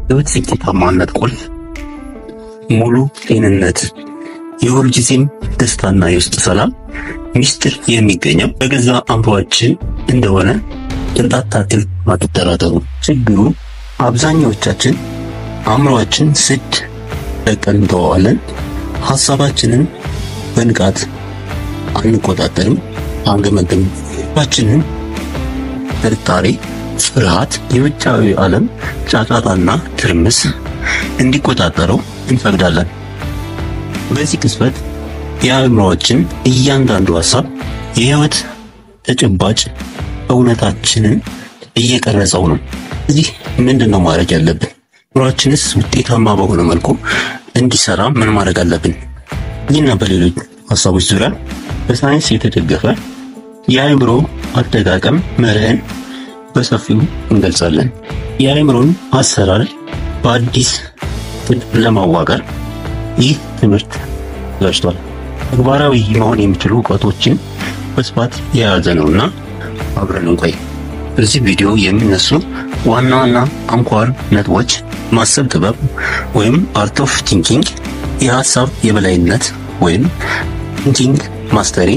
የህይወት ስኬታማነት ቁልፍ ሙሉ ጤንነት፣ የሁልጊዜም ደስታና የውስጥ ሰላም ሚስጥር የሚገኘው በገዛ አእምሯችን እንደሆነ ቅንጣት ታክል አትጠራጠሩ። ችግሩ አብዛኛዎቻችን አእምሯችን ስድ ለቀን እንተወዋለን። ሐሳባችንን በንቃት አንቆጣጠርም፣ አንገመግምም። አእምሯችንን ጥርጣሬ፣ ፍርሃት፣ የውጫዊ ዓለም ጫጫታና ትርምስ እንዲቆጣጠረው እንፈቅዳለን። በዚህ ቅጽበት የአእምሮአችን እያንዳንዱ ሐሳብ የህይወት ተጨባጭ እውነታችንን እየቀረጸው ነው። እዚህ ምንድን ነው ማድረግ ያለብን? አእምሮአችንስ ውጤታማ በሆነ መልኩ እንዲሰራ ምን ማድረግ አለብን? ይህና በሌሎች ሐሳቦች ዙሪያ በሳይንስ የተደገፈ የአእምሮ አጠቃቀም መርህን በሰፊው እንገልጻለን። የአእምሮን አሰራር በአዲስ ቅጥ ለማዋቀር ይህ ትምህርት ተዘጋጅቷል። ተግባራዊ መሆን የሚችሉ እውቀቶችን በስፋት የያዘ ነውና አብረን እንቆይ። በዚህ ቪዲዮ የሚነሱ ዋና ዋና አንኳር ነጥቦች ማሰብ ጥበብ ወይም art of thinking፣ የሐሳብ የበላይነት ወይም thinking mastery፣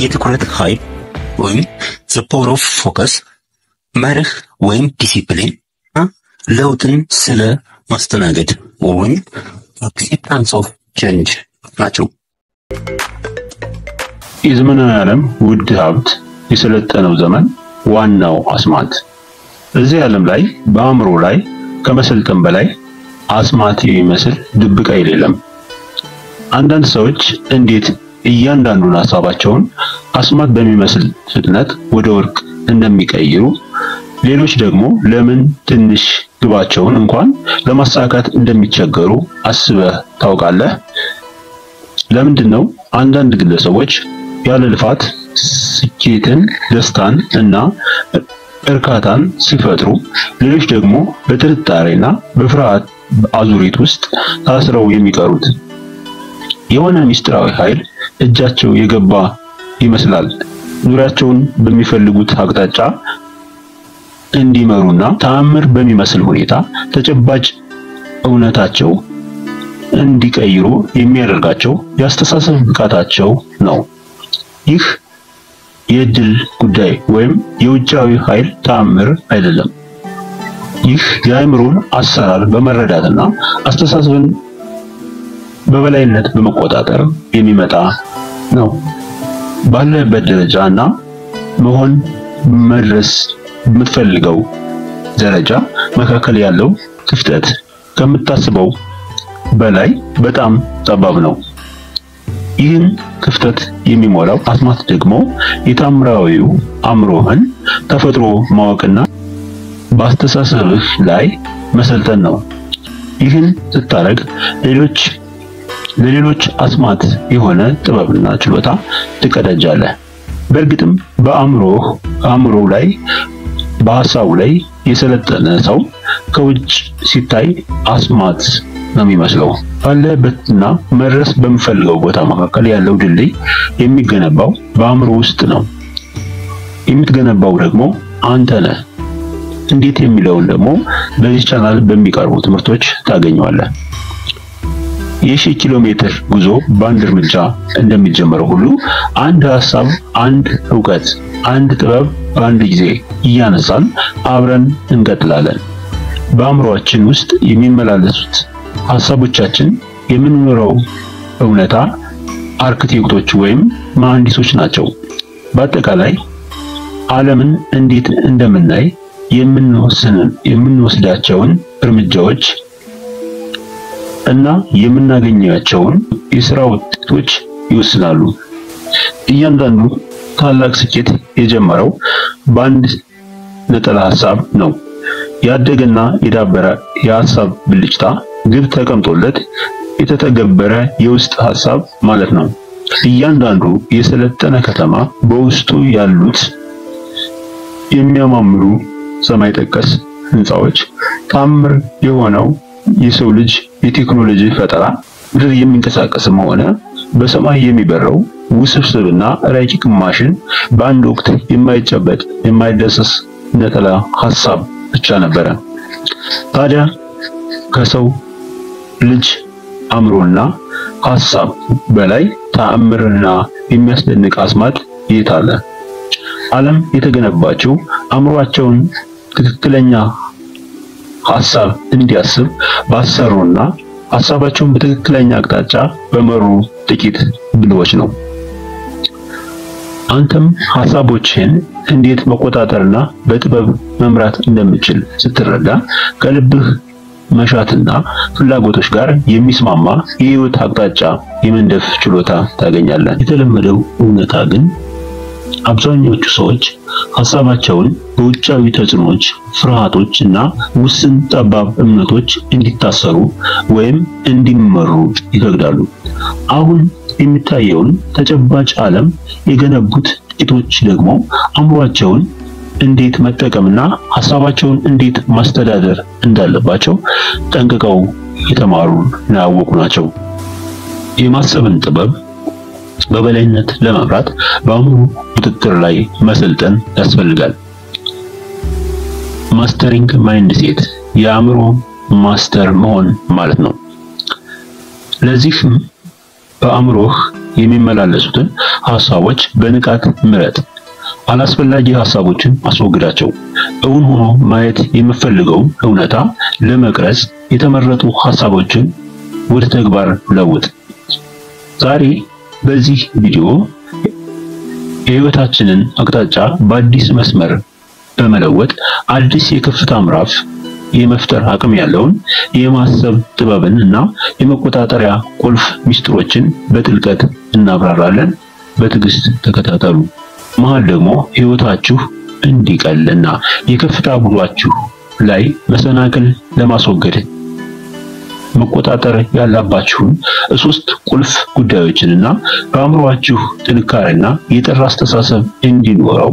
የትኩረት ኃይል ወይም the power of focus፣ መርህ ወይም ዲሲፕሊን፣ ለውጥን ስለ ማስተናገድ ወይም acceptance of change ናቸው። የዘመናዊ ዓለም ውድ ሀብት የሰለጠነው ዘመን ዋናው አስማት። እዚህ ዓለም ላይ በአእምሮ ላይ ከመሰልጠን በላይ አስማት የሚመስል ድብቅ ኃይል የለም። አንዳንድ ሰዎች እንዴት እያንዳንዱን ሐሳባቸውን አስማት በሚመስል ፍጥነት ወደ ወርቅ እንደሚቀይሩ፣ ሌሎች ደግሞ ለምን ትንሽ ግባቸውን እንኳን ለማሳካት እንደሚቸገሩ አስበህ ታውቃለህ? ለምንድን ነው አንዳንድ ግለሰቦች ያለ ልፋት ስኬትን፣ ደስታን እና እርካታን ሲፈጥሩ፣ ሌሎች ደግሞ በጥርጣሬና በፍርሃት አዙሪት ውስጥ ታስረው የሚቀሩት? የሆነ ምስጢራዊ ኃይል እጃቸው የገባ ይመስላል። ዙሪያቸውን በሚፈልጉት አቅጣጫ እንዲመሩና ተአምር በሚመስል ሁኔታ ተጨባጭ እውነታቸው እንዲቀይሩ የሚያደርጋቸው የአስተሳሰብ ብቃታቸው ነው። ይህ የእድል ጉዳይ ወይም የውጫዊ ኃይል ተአምር አይደለም። ይህ የአእምሮን አሰራር በመረዳትና አስተሳሰብን በበላይነት በመቆጣጠር የሚመጣ ነው። ባለበት ደረጃ እና መሆን መድረስ የምትፈልገው ደረጃ መካከል ያለው ክፍተት ከምታስበው በላይ በጣም ጠባብ ነው። ይህን ክፍተት የሚሞላው አስማት ደግሞ የታምራዊው አእምሮህን ተፈጥሮ ማወቅና በአስተሳሰብህ ላይ መሰልጠን ነው። ይህን ስታደርግ ለሌሎች አስማት የሆነ ጥበብና ችሎታ ትቀዳጃለህ። በእርግጥም በአእምሮው ላይ በሐሳቡ ላይ የሰለጠነ ሰው ከውጭ ሲታይ አስማት ነው የሚመስለው። ባለበትና መድረስ በምፈልገው ቦታ መካከል ያለው ድልድይ የሚገነባው በአእምሮ ውስጥ ነው። የምትገነባው ደግሞ አንተ ነህ። እንዴት የሚለውን ደግሞ በዚህ ቻናል በሚቀርቡ ትምህርቶች ታገኘዋለህ። የሺህ ኪሎ ሜትር ጉዞ በአንድ እርምጃ እንደሚጀመረው ሁሉ አንድ ሐሳብ፣ አንድ ዕውቀት፣ አንድ ጥበብ በአንድ ጊዜ እያነሳን አብረን እንቀጥላለን። በአእምሮአችን ውስጥ የሚመላለሱት ሐሳቦቻችን የምንኖረው እውነታ አርክቴክቶች ወይም መሐንዲሶች ናቸው። በአጠቃላይ ዓለምን እንዴት እንደምናይ የምንወስዳቸውን እርምጃዎች እና የምናገኛቸውን የሥራ ውጤቶች ይወስናሉ። እያንዳንዱ ታላቅ ስኬት የጀመረው በአንድ ነጠላ ሐሳብ ነው። ያደገና የዳበረ የሐሳብ ብልጭታ ግብ ተቀምጦለት የተተገበረ የውስጥ ሐሳብ ማለት ነው። እያንዳንዱ የሰለጠነ ከተማ በውስጡ ያሉት የሚያማምሩ ሰማይ ጠቀስ ሕንጻዎች ታምር የሆነው የሰው ልጅ የቴክኖሎጂ ፈጠራ ምድር የሚንቀሳቀስም ሆነ በሰማይ የሚበረው ውስብስብና ረቂቅ ማሽን በአንድ ወቅት የማይጨበጥ የማይዳሰስ ነጠላ ሐሳብ ብቻ ነበረ። ታዲያ ከሰው ልጅ አእምሮና ሐሳብ በላይ ተአምርና የሚያስደንቅ አስማት የት አለ? ዓለም የተገነባቸው አእምሮአቸውን ትክክለኛ ሐሳብ እንዲያስብ ባሰሩና ሐሳባቸውን በትክክለኛ አቅጣጫ በመሩ ጥቂት ብልሆች ነው። አንተም ሐሳቦችህን እንዴት መቆጣጠርና በጥበብ መምራት እንደምችል ስትረዳ ከልብህ መሻትና ፍላጎቶች ጋር የሚስማማ የህይወት አቅጣጫ የመንደፍ ችሎታ ታገኛለህ። የተለመደው እውነታ ግን አብዛኞቹ ሰዎች ሐሳባቸውን በውጫዊ ተጽዕኖዎች፣ ፍርሃቶች እና ውስን ጠባብ እምነቶች እንዲታሰሩ ወይም እንዲመሩ ይፈቅዳሉ። አሁን የሚታየውን ተጨባጭ ዓለም የገነቡት ጥቂቶች ደግሞ አእምሯቸውን እንዴት መጠቀምና ሐሳባቸውን እንዴት ማስተዳደር እንዳለባቸው ጠንቅቀው የተማሩ እና ያወቁ ናቸው። የማሰብን ጥበብ በበላይነት ለመምራት በአእምሮ ቁጥጥር ላይ መሰልጠን ያስፈልጋል። Mastering mindset የአእምሮ master መሆን ማለት ነው። ለዚህም በአእምሮህ የሚመላለሱትን ሐሳቦች በንቃት ምረጥ። አላስፈላጊ ሐሳቦችን አስወግዳቸው። እውን ሆኖ ማየት የምፈልገው እውነታ ለመቅረጽ የተመረጡ ሐሳቦችን ወደ ተግባር ለውጥ። ዛሬ በዚህ ቪዲዮ የህይወታችንን አቅጣጫ በአዲስ መስመር በመለወጥ አዲስ የከፍታ ምዕራፍ የመፍጠር አቅም ያለውን የማሰብ ጥበብን እና የመቆጣጠሪያ ቁልፍ ሚስጥሮችን በጥልቀት እናብራራለን። በትዕግስት ተከታተሉ። መሃል ደግሞ ህይወታችሁ እንዲቀልና የከፍታ ጉዟችሁ ላይ መሰናክል ለማስወገድ መቆጣጠር ያለባችሁን ሶስት ቁልፍ ጉዳዮችንና በአእምሮአችሁ ጥንካሬና የጠራ አስተሳሰብ እንዲኖረው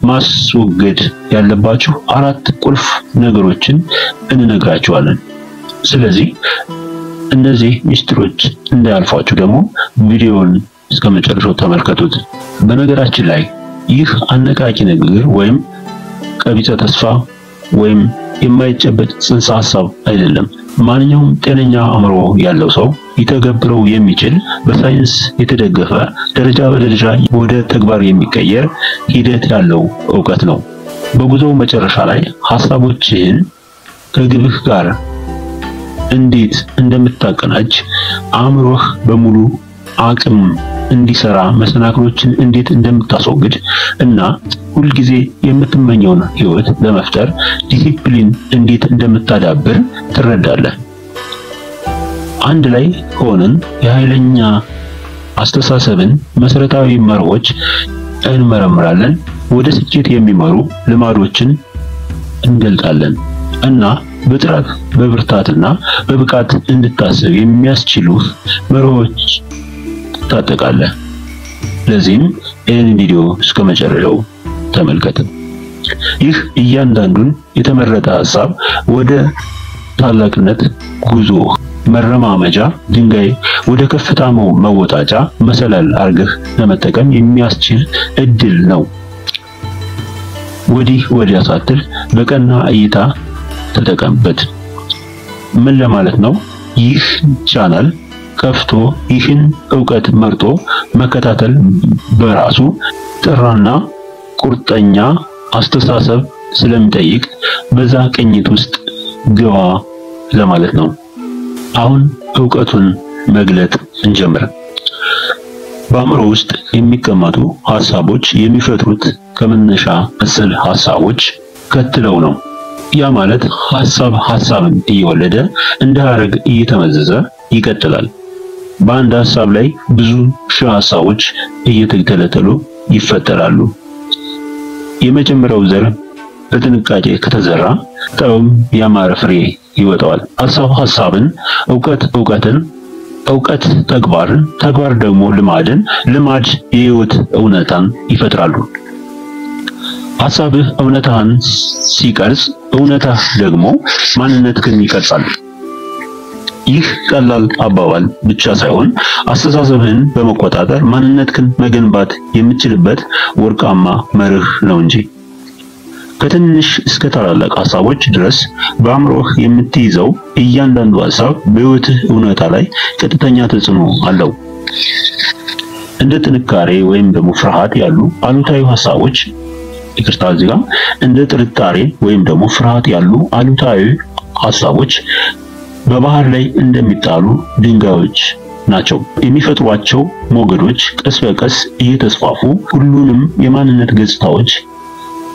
ማስወገድ ያለባችሁ 4 ቁልፍ ነገሮችን እንነግራችኋለን። ስለዚህ እነዚህ ሚስጥሮች እንዳያልፏችሁ ደግሞ ቪዲዮውን እስከ መጨረሻው ተመልከቱት። በነገራችን ላይ ይህ አነቃቂ ንግግር ወይም ቀቢጸ ተስፋ ወይም የማይጨበጥ ጽንሰ ሐሳብ አይደለም። ማንኛውም ጤነኛ አእምሮ ያለው ሰው ሊተገብረው የሚችል በሳይንስ የተደገፈ ደረጃ በደረጃ ወደ ተግባር የሚቀየር ሂደት ያለው ዕውቀት ነው። በጉዞው መጨረሻ ላይ ሐሳቦችህን ከግብህ ጋር እንዴት እንደምታቀናጅ፣ አእምሮህ በሙሉ አቅም እንዲሰራ መሰናክሎችን እንዴት እንደምታስወግድ እና ሁልጊዜ የምትመኘውን ህይወት ለመፍጠር ዲሲፕሊን እንዴት እንደምታዳብር ትረዳለህ። አንድ ላይ ሆነን የኃይለኛ አስተሳሰብን መሰረታዊ መርሆች እንመረምራለን፣ ወደ ስኬት የሚመሩ ልማዶችን እንገልጣለን እና በጥራት በብርታትና በብቃት እንድታስብ የሚያስችሉህ መርሆች ታጠቃለህ። ለዚህም ይህን ቪዲዮ እስከ መጨረሻው ተመልከት። ይህ እያንዳንዱን የተመረጠ ሐሳብ ወደ ታላቅነት ጉዞ መረማመጃ ድንጋይ፣ ወደ ከፍታ መወጣጫ መሰላል አርገህ ለመጠቀም የሚያስችል እድል ነው። ወዲህ ወዲያ ሳትል በቀና እይታ ተጠቀምበት። ምን ለማለት ነው? ይህ ቻናል ከፍቶ ይህን ዕውቀት መርጦ መከታተል በራሱ ጥራና ቁርጠኛ አስተሳሰብ ስለሚጠይቅ በዛ ቅኝት ውስጥ ግባ ለማለት ነው። አሁን ዕውቀቱን መግለጥ እንጀምር። በአእምሮ ውስጥ የሚቀመጡ ሐሳቦች የሚፈጥሩት ከመነሻ መሰል ሐሳቦች ከትለው ነው። ያ ማለት ሐሳብ ሐሳብን እየወለደ እንደ ሐረግ እየተመዘዘ ይቀጥላል። በአንድ ሐሳብ ላይ ብዙ ሺህ ሐሳቦች እየተተለተሉ ይፈጠራሉ። የመጀመሪያው ዘር በጥንቃቄ ከተዘራ ጠውም ያማረ ፍሬ ይወጣዋል። ሐሳብ ሐሳብን፣ ዕውቀት ዕውቀትን፣ ዕውቀት ተግባርን፣ ተግባር ደግሞ ልማድን፣ ልማድ የህይወት እውነታን ይፈጥራሉ። ሐሳብህ እውነታህን ሲቀርጽ፣ እውነታህ ደግሞ ማንነትህን ይቀርጻል። ይህ ቀላል አባባል ብቻ ሳይሆን አስተሳሰብህን በመቆጣጠር ማንነትህን መገንባት የምትችልበት ወርቃማ መርህ ነው እንጂ። ከትንሽ እስከ ታላላቅ ሐሳቦች ድረስ በአእምሮህ የምትይዘው እያንዳንዱ ሐሳብ በሕይወትህ እውነታ ላይ ቀጥተኛ ተጽዕኖ አለው። እንደ ጥንካሬ ወይም ደግሞ ፍርሃት ያሉ አሉታዊ ሐሳቦች ይቅርታ እዚህ ጋር እንደ ጥርጣሬ ወይም ደግሞ ፍርሃት ያሉ አሉታዊ ሐሳቦች በባህር ላይ እንደሚጣሉ ድንጋዮች ናቸው። የሚፈጥሯቸው ሞገዶች ቀስ በቀስ እየተስፋፉ ሁሉንም የማንነት ገጽታዎች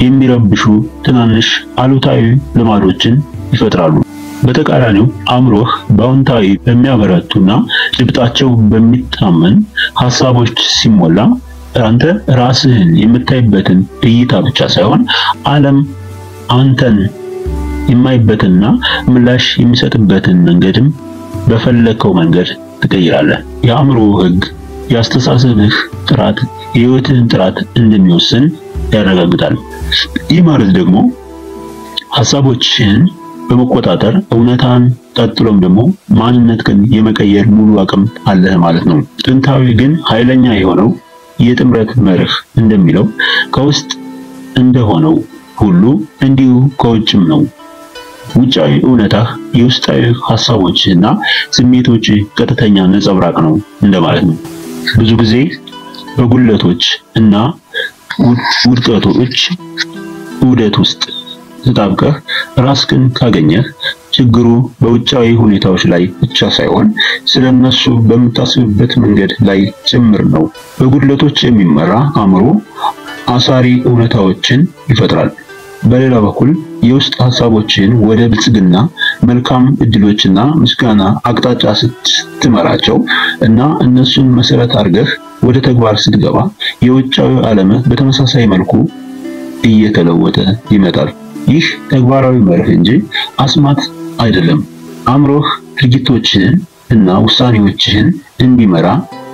የሚረብሹ ትናንሽ አሉታዊ ልማዶችን ይፈጥራሉ። በተቃራኒው አእምሮህ በአዎንታዊ በሚያበረቱና ጭብጣቸው በሚታመን ሐሳቦች ሲሞላ አንተ ራስህን የምታይበትን እይታ ብቻ ሳይሆን ዓለም አንተን የማይበትና ምላሽ የሚሰጥበትን መንገድም በፈለከው መንገድ ትቀይራለህ። የአእምሮ ህግ የአስተሳሰብህ ጥራት የህይወትህን ጥራት እንደሚወስን ያረጋግጣል። ይህ ማለት ደግሞ ሐሳቦችህን በመቆጣጠር እውነታን ቀጥሎም ደግሞ ማንነትህን የመቀየር ሙሉ አቅም አለህ ማለት ነው። ጥንታዊ ግን ኃይለኛ የሆነው የጥምረት መርህ እንደሚለው ከውስጥ እንደሆነው ሁሉ እንዲሁ ከውጭም ነው። ውጫዊ እውነታህ የውስጣዊ ሐሳቦችና ስሜቶች ቀጥተኛ ነጸብራቅ ነው እንደማለት ነው። ብዙ ጊዜ በጉድለቶች እና ውድቀቶች ውደት ውስጥ ተጣብቀህ ራስህን ካገኘህ ችግሩ በውጫዊ ሁኔታዎች ላይ ብቻ ሳይሆን ስለነሱ በምታስብበት መንገድ ላይ ጭምር ነው። በጉድለቶች የሚመራ አእምሮ አሳሪ እውነታዎችን ይፈጥራል። በሌላ በኩል የውስጥ ሐሳቦችን ወደ ብልጽግና፣ መልካም እድሎችና ምስጋና አቅጣጫ ስትመራቸው እና እነሱን መሰረት አድርገህ ወደ ተግባር ስትገባ የውጫዊ ዓለምህ በተመሳሳይ መልኩ እየተለወጠ ይመጣል። ይህ ተግባራዊ መርህ እንጂ አስማት አይደለም። አእምሮህ ድርጊቶችህን እና ውሳኔዎችህን እንዲመራ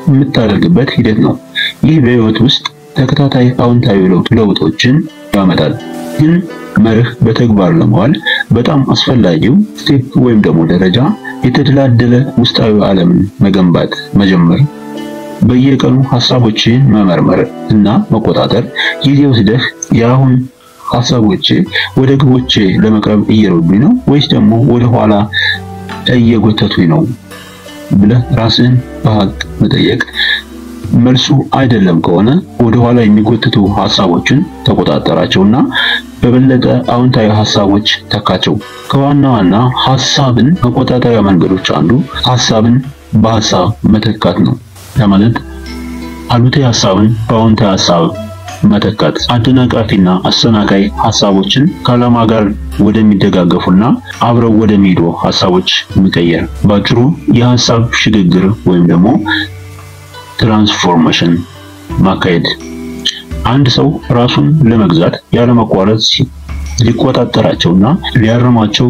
የምታደርግበት ሂደት ነው። ይህ በህይወት ውስጥ ተከታታይ አዎንታዊ ለውጦችን ያመጣል። ግን መርህ በተግባር ለማዋል በጣም አስፈላጊው step ወይም ደግሞ ደረጃ የተደላደለ ውስጣዊ ዓለምን መገንባት መጀመር፣ በየቀኑ ሐሳቦችህን መመርመር እና መቆጣጠር፣ ጊዜ ወስደህ የአሁን ሐሳቦቼ ወደ ግቦቼ ለመቅረብ እየረዱኝ ነው ወይስ ደግሞ ወደ ኋላ እየጎተቱኝ ነው ብለህ ራስህን በሀቅ መጠየቅ። መልሱ አይደለም ከሆነ ወደ ኋላ የሚጎትቱ ሐሳቦችን ተቆጣጠራቸውና በበለጠ አዎንታዊ ሐሳቦች ተካቸው። ከዋና ዋና ሐሳብን መቆጣጠሪያ መንገዶች አንዱ ሐሳብን በሐሳብ መተካት ነው። ለማለት አሉታዊ ሐሳብን በአዎንታዊ ሐሳብ መተካት፣ አደናቃፊና አሰናካይ ሐሳቦችን ከዓላማ ጋር ወደሚደጋገፉና አብረው ወደሚሄዱ ሐሳቦች መቀየር። ባጭሩ የሐሳብ ሽግግር ወይም ደግሞ transformation ማካሄድ። አንድ ሰው ራሱን ለመግዛት ያለመቋረጥ ሊቆጣጠራቸውና ሊያርማቸው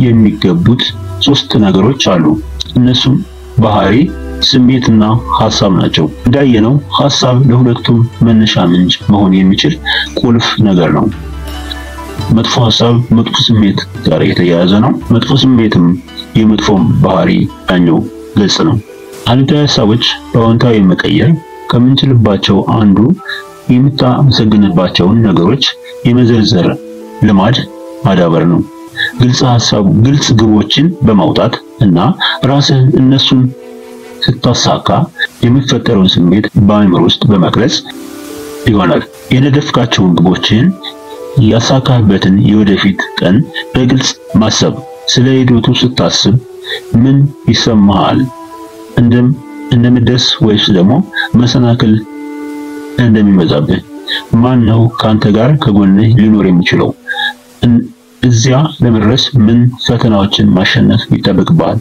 የሚገቡት ሶስት ነገሮች አሉ። እነሱም ባህሪ፣ ስሜትና ሐሳብ ናቸው። እንዳየነው ሐሳብ ለሁለቱም መነሻ ምንጭ መሆን የሚችል ቁልፍ ነገር ነው። መጥፎ ሐሳብ መጥፎ ስሜት ጋር የተያያዘ ነው። መጥፎ ስሜትም የመጥፎ ባህሪ ያኛው ገጽ ነው። አሉታዊ ሐሳቦች በአዎንታዊ መቀየር ከምንችልባቸው አንዱ የምታመሰግንባቸውን ነገሮች የመዘርዘር ልማድ ማዳበር ነው። ግልጽ ሐሳብ፣ ግልጽ ግቦችን በማውጣት እና ራስህን እነሱን ስታሳካ የሚፈጠረውን ስሜት በአእምሮ ውስጥ በመቅረጽ ይሆናል። የነደፍካቸውን ግቦችን ያሳካህበትን የወደፊት ቀን በግልጽ ማሰብ። ስለ ሂደቱ ስታስብ ምን ይሰማሃል? እንደምደርስ ወይስ ደግሞ መሰናክል እንደሚመጣብህ? ማን ነው ካንተ ጋር ከጎንህ ሊኖር የሚችለው? እዚያ ለመድረስ ምን ፈተናዎችን ማሸነፍ ይጠበቅብሃል?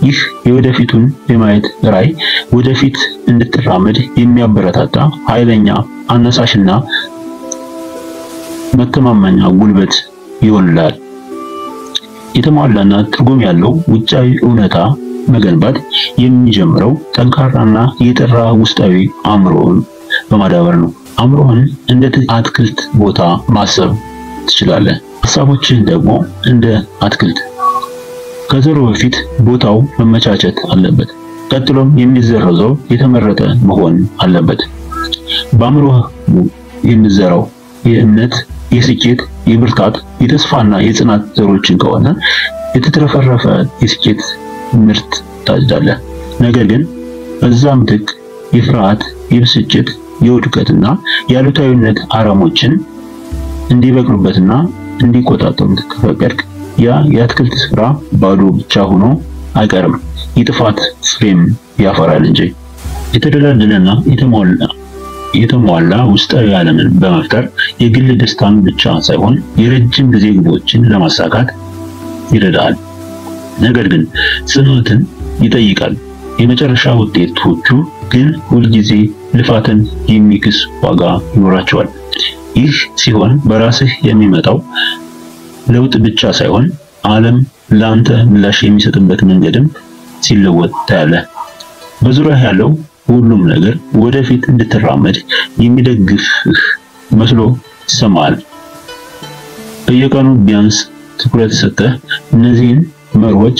ይህ የወደፊቱን የማየት ራዕይ ወደፊት እንድትራመድ የሚያበረታታ ኃይለኛ አነሳሽና መተማመኛ ጉልበት ይሆንልሃል። የተሟላና ትርጉም ያለው ውጫዊ እውነታ መገንባት የሚጀምረው ጠንካራና የጠራ ውስጣዊ አእምሮን በማዳበር ነው። አእምሮህን እንደ አትክልት ቦታ ማሰብ ትችላለህ። ሐሳቦችህን ደግሞ እንደ አትክልት። ከዘሩ በፊት ቦታው መመቻቸት አለበት። ቀጥሎም የሚዘራው ዘር የተመረጠ መሆን አለበት። በአእምሮህ የሚዘራው የእምነት፣ የስኬት፣ የብርታት፣ የተስፋና የጽናት ዘሮችን ከሆነ የተትረፈረፈ የስኬት ምርት ታጭዳለህ። ነገር ግን በዛ ምትክ የፍርሃት፣ የብስጭት፣ የውድቀትና የአሉታዊነት አረሞችን እንዲበቅሉበትና እንዲቆጣጠሩት ከፈቀድክ ያ የአትክልት ስፍራ ባዶ ብቻ ሆኖ አይቀርም፣ የጥፋት ፍሬም ያፈራል እንጂ። የተደላደለና የተሟላ ውስጣዊ ዓለምን በመፍጠር የግል ደስታን ብቻ ሳይሆን የረጅም ጊዜ ግቦችን ለማሳካት ይረዳል። ነገር ግን ጽናትን ይጠይቃል። የመጨረሻ ውጤቶቹ ግን ሁልጊዜ ልፋትን የሚክስ ዋጋ ይኖራቸዋል። ይህ ሲሆን በራስህ የሚመጣው ለውጥ ብቻ ሳይሆን ዓለም ለአንተ ምላሽ የሚሰጥበት መንገድም ሲለወጥ ታያለህ። በዙሪያህ ያለው ሁሉም ነገር ወደፊት እንድትራመድ የሚደግፍህ መስሎ ይሰማሃል። በየቀኑ ቢያንስ ትኩረት ሰጥተህ እነዚህን መርሆች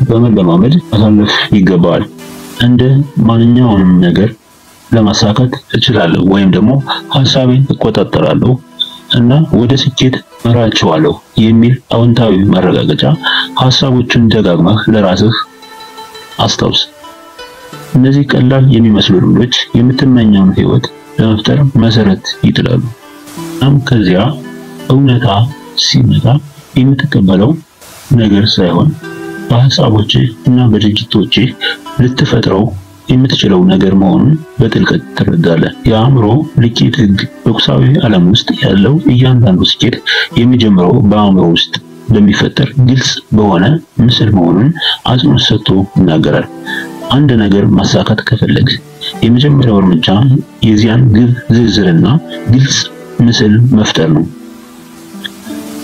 በመለማመድ ማሳለፍ ይገባል። እንደ ማንኛውንም ነገር ለማሳካት እችላለሁ ወይም ደግሞ ሐሳቤን እቆጣጠራለሁ እና ወደ ስኬት እመራቸዋለሁ የሚል አዎንታዊ ማረጋገጫ ሐሳቦችን ደጋግመህ ለራስህ አስታውስ። እነዚህ ቀላል የሚመስሉ ልምዶች የምትመኘውን ሕይወት ለመፍጠር መሰረት ይጥላሉ። እናም ከዚያ እውነታ ሲመጣ የምትቀበለው ነገር ሳይሆን በሐሳቦችህ እና በድርጊቶችህ ልትፈጥረው የምትችለው ነገር መሆኑን በጥልቀት ትረዳለህ። የአእምሮ ልኬት ሕግ በቁሳዊ ዓለም ውስጥ ያለው እያንዳንዱ ስኬት የሚጀምረው በአእምሮ ውስጥ በሚፈጠር ግልጽ በሆነ ምስል መሆኑን አጽንኦት ሰጥቶ ይናገራል። አንድ ነገር ማሳካት ከፈለግህ የመጀመሪያው እርምጃ የዚያን ግብ ዝርዝርና ግልጽ ምስል መፍጠር ነው።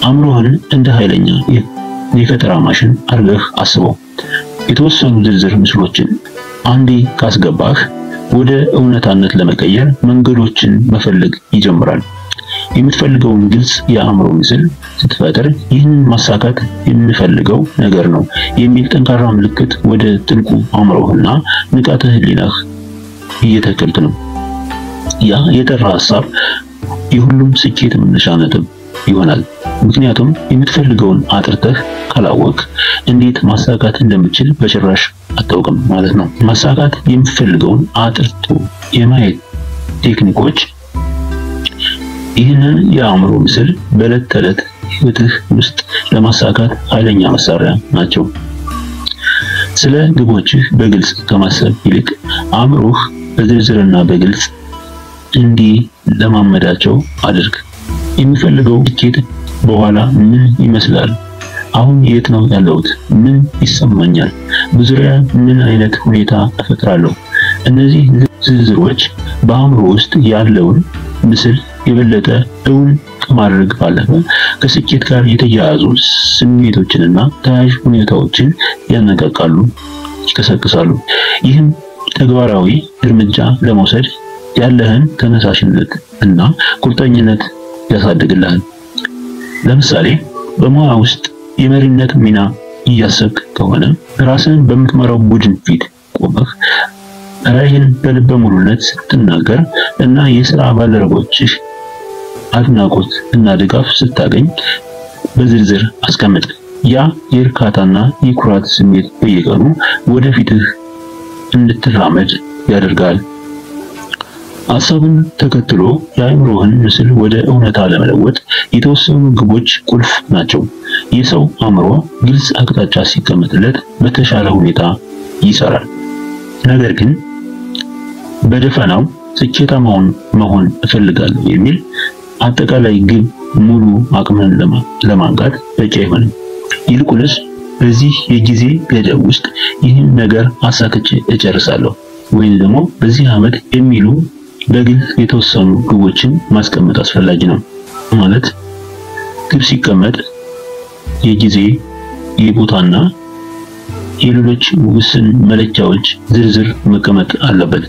አእምሮህን እንደ ኃይለኛ የፈጠራ ማሽን አድርገህ አስበው። የተወሰኑ ዝርዝር ምስሎችን አንዴ ካስገባህ ወደ እውነታነት ለመቀየር መንገዶችን መፈለግ ይጀምራል። የምትፈልገውን ግልጽ የአእምሮ ምስል ስትፈጥር ይህንን ማሳካት የምፈልገው ነገር ነው የሚል ጠንካራ ምልክት ወደ ጥልቁ አእምሮህና ንቃተ ህሊናህ እየተከልክ ነው። ያ የጠራ ሐሳብ የሁሉም ስኬት መነሻ ነጥብ ይሆናል። ምክንያቱም የምትፈልገውን አጥርተህ ካላወቅ እንዴት ማሳካት እንደምትችል በጭራሽ አታውቅም ማለት ነው። ማሳካት የምትፈልገውን አጥርቶ የማየት ቴክኒኮች ይህንን የአእምሮ ምስል በዕለት ተዕለት ሕይወትህ ውስጥ ለማሳካት ኃይለኛ መሳሪያ ናቸው። ስለ ግቦችህ በግልጽ ከማሰብ ይልቅ አእምሮህ በዝርዝርና በግልጽ እንዲለማመዳቸው አድርግ። የሚፈልገው ስኬት በኋላ ምን ይመስላል? አሁን የት ነው ያለሁት? ምን ይሰማኛል? በዙሪያ ምን አይነት ሁኔታ እፈጥራለሁ? እነዚህ ዝርዝሮች በአእምሮ ውስጥ ያለውን ምስል የበለጠ እውን ከማድረግ ባለፈ ከስኬት ጋር የተያያዙ ስሜቶችንና ተያያዥ ሁኔታዎችን ያነቃቃሉ፣ ይቀሰቅሳሉ። ይህም ተግባራዊ እርምጃ ለመውሰድ ያለህን ተነሳሽነት እና ቁርጠኝነት ያሳድግልሃል። ለምሳሌ በሙያ ውስጥ የመሪነት ሚና እያሰብክ ከሆነ ራስህን በምትመራው ቡድን ፊት ቆመህ ራዕይህን በልበ ሙሉነት ስትናገር እና የሥራ ባልደረቦችህ አድናቆት እና ድጋፍ ስታገኝ በዝርዝር አስቀምጥ። ያ የእርካታና የኩራት ስሜት በየቀኑ ወደፊትህ እንድትራመድ ያደርጋል። ሐሳብን ተከትሎ የአእምሮህን ምስል ወደ እውነታ ለመለወጥ የተወሰኑ ግቦች ቁልፍ ናቸው። የሰው አእምሮ ግልጽ አቅጣጫ ሲቀመጥለት በተሻለ ሁኔታ ይሰራል። ነገር ግን በደፈናው ስኬታማ መሆን እፈልጋለሁ የሚል አጠቃላይ ግብ ሙሉ አቅምህን ለማንቃት በቂ አይሆንም። ይልቁንስ በዚህ የጊዜ ገደብ ውስጥ ይህን ነገር አሳክቼ እጨርሳለሁ ወይም ደግሞ በዚህ ዓመት የሚሉ በግልጽ የተወሰኑ ግቦችን ማስቀመጥ አስፈላጊ ነው። ማለት ግብ ሲቀመጥ የጊዜ፣ የቦታና የሌሎች ውስን መለኪያዎች ዝርዝር መቀመጥ አለበት።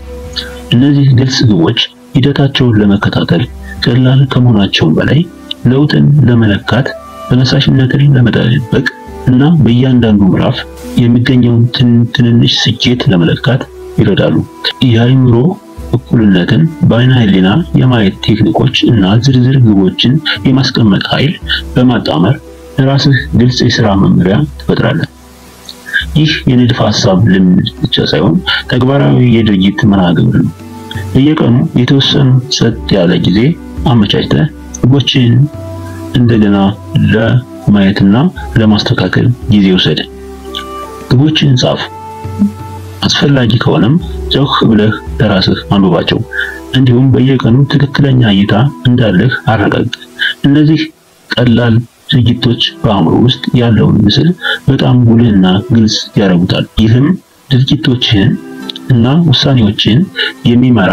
እነዚህ ግልጽ ግቦች ሂደታቸውን ለመከታተል ቀላል ከመሆናቸውም በላይ ለውጥን ለመለካት፣ ተነሳሽነትን ለመጠበቅ እና በእያንዳንዱ ምዕራፍ የሚገኘውን ትንንሽ ስኬት ለመለካት ይረዳሉ። የአእምሮ እኩልነትን በአይነ ህሊና የማየት ቴክኒኮች እና ዝርዝር ግቦችን የማስቀመጥ ኃይል በማጣመር ለራስህ ግልጽ የሥራ መመሪያ ትፈጥራለህ። ይህ የንድፈ ሐሳብ ልምድ ብቻ ሳይሆን ተግባራዊ የድርጊት መርሃ ግብር ነው። በየቀኑ የተወሰኑ ጸጥ ያለ ጊዜ አመቻችተህ ግቦችህን እንደገና ለማየትና ለማስተካከል ጊዜ ውሰድ። ግቦችህን ጻፍ፣ አስፈላጊ ከሆነም ጮክ ብለህ ለራስህ አንብባቸው። እንዲሁም በየቀኑ ትክክለኛ እይታ እንዳለህ አረጋግጥ። እነዚህ ቀላል ድርጊቶች በአእምሮ ውስጥ ያለውን ምስል በጣም ጉልህና ግልጽ ያደርጉታል። ይህም ድርጊቶችህን እና ውሳኔዎችህን የሚመራ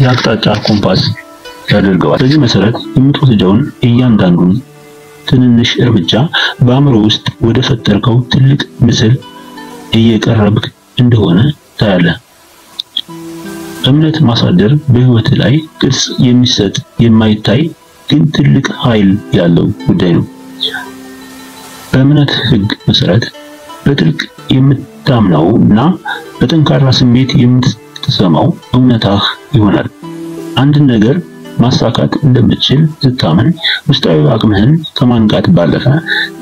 የአቅጣጫ ኮምፓስ ያደርገዋል። በዚህ መሰረት የምትወስደውን እያንዳንዱን ትንንሽ እርምጃ በአእምሮ ውስጥ ወደ ፈጠርከው ትልቅ ምስል እየቀረብክ እንደሆነ ታያለህ። እምነት ማሳደር በህይወት ላይ ቅርጽ የሚሰጥ የማይታይ ግን ትልቅ ኃይል ያለው ጉዳይ ነው። በእምነት ህግ መሰረት በጥልቅ የምታምነው እና በጠንካራ ስሜት የምትሰማው እውነታህ ይሆናል። አንድን ነገር ማሳካት እንደምትችል ስታምን ውስጣዊ አቅምህን ከማንቃት ባለፈ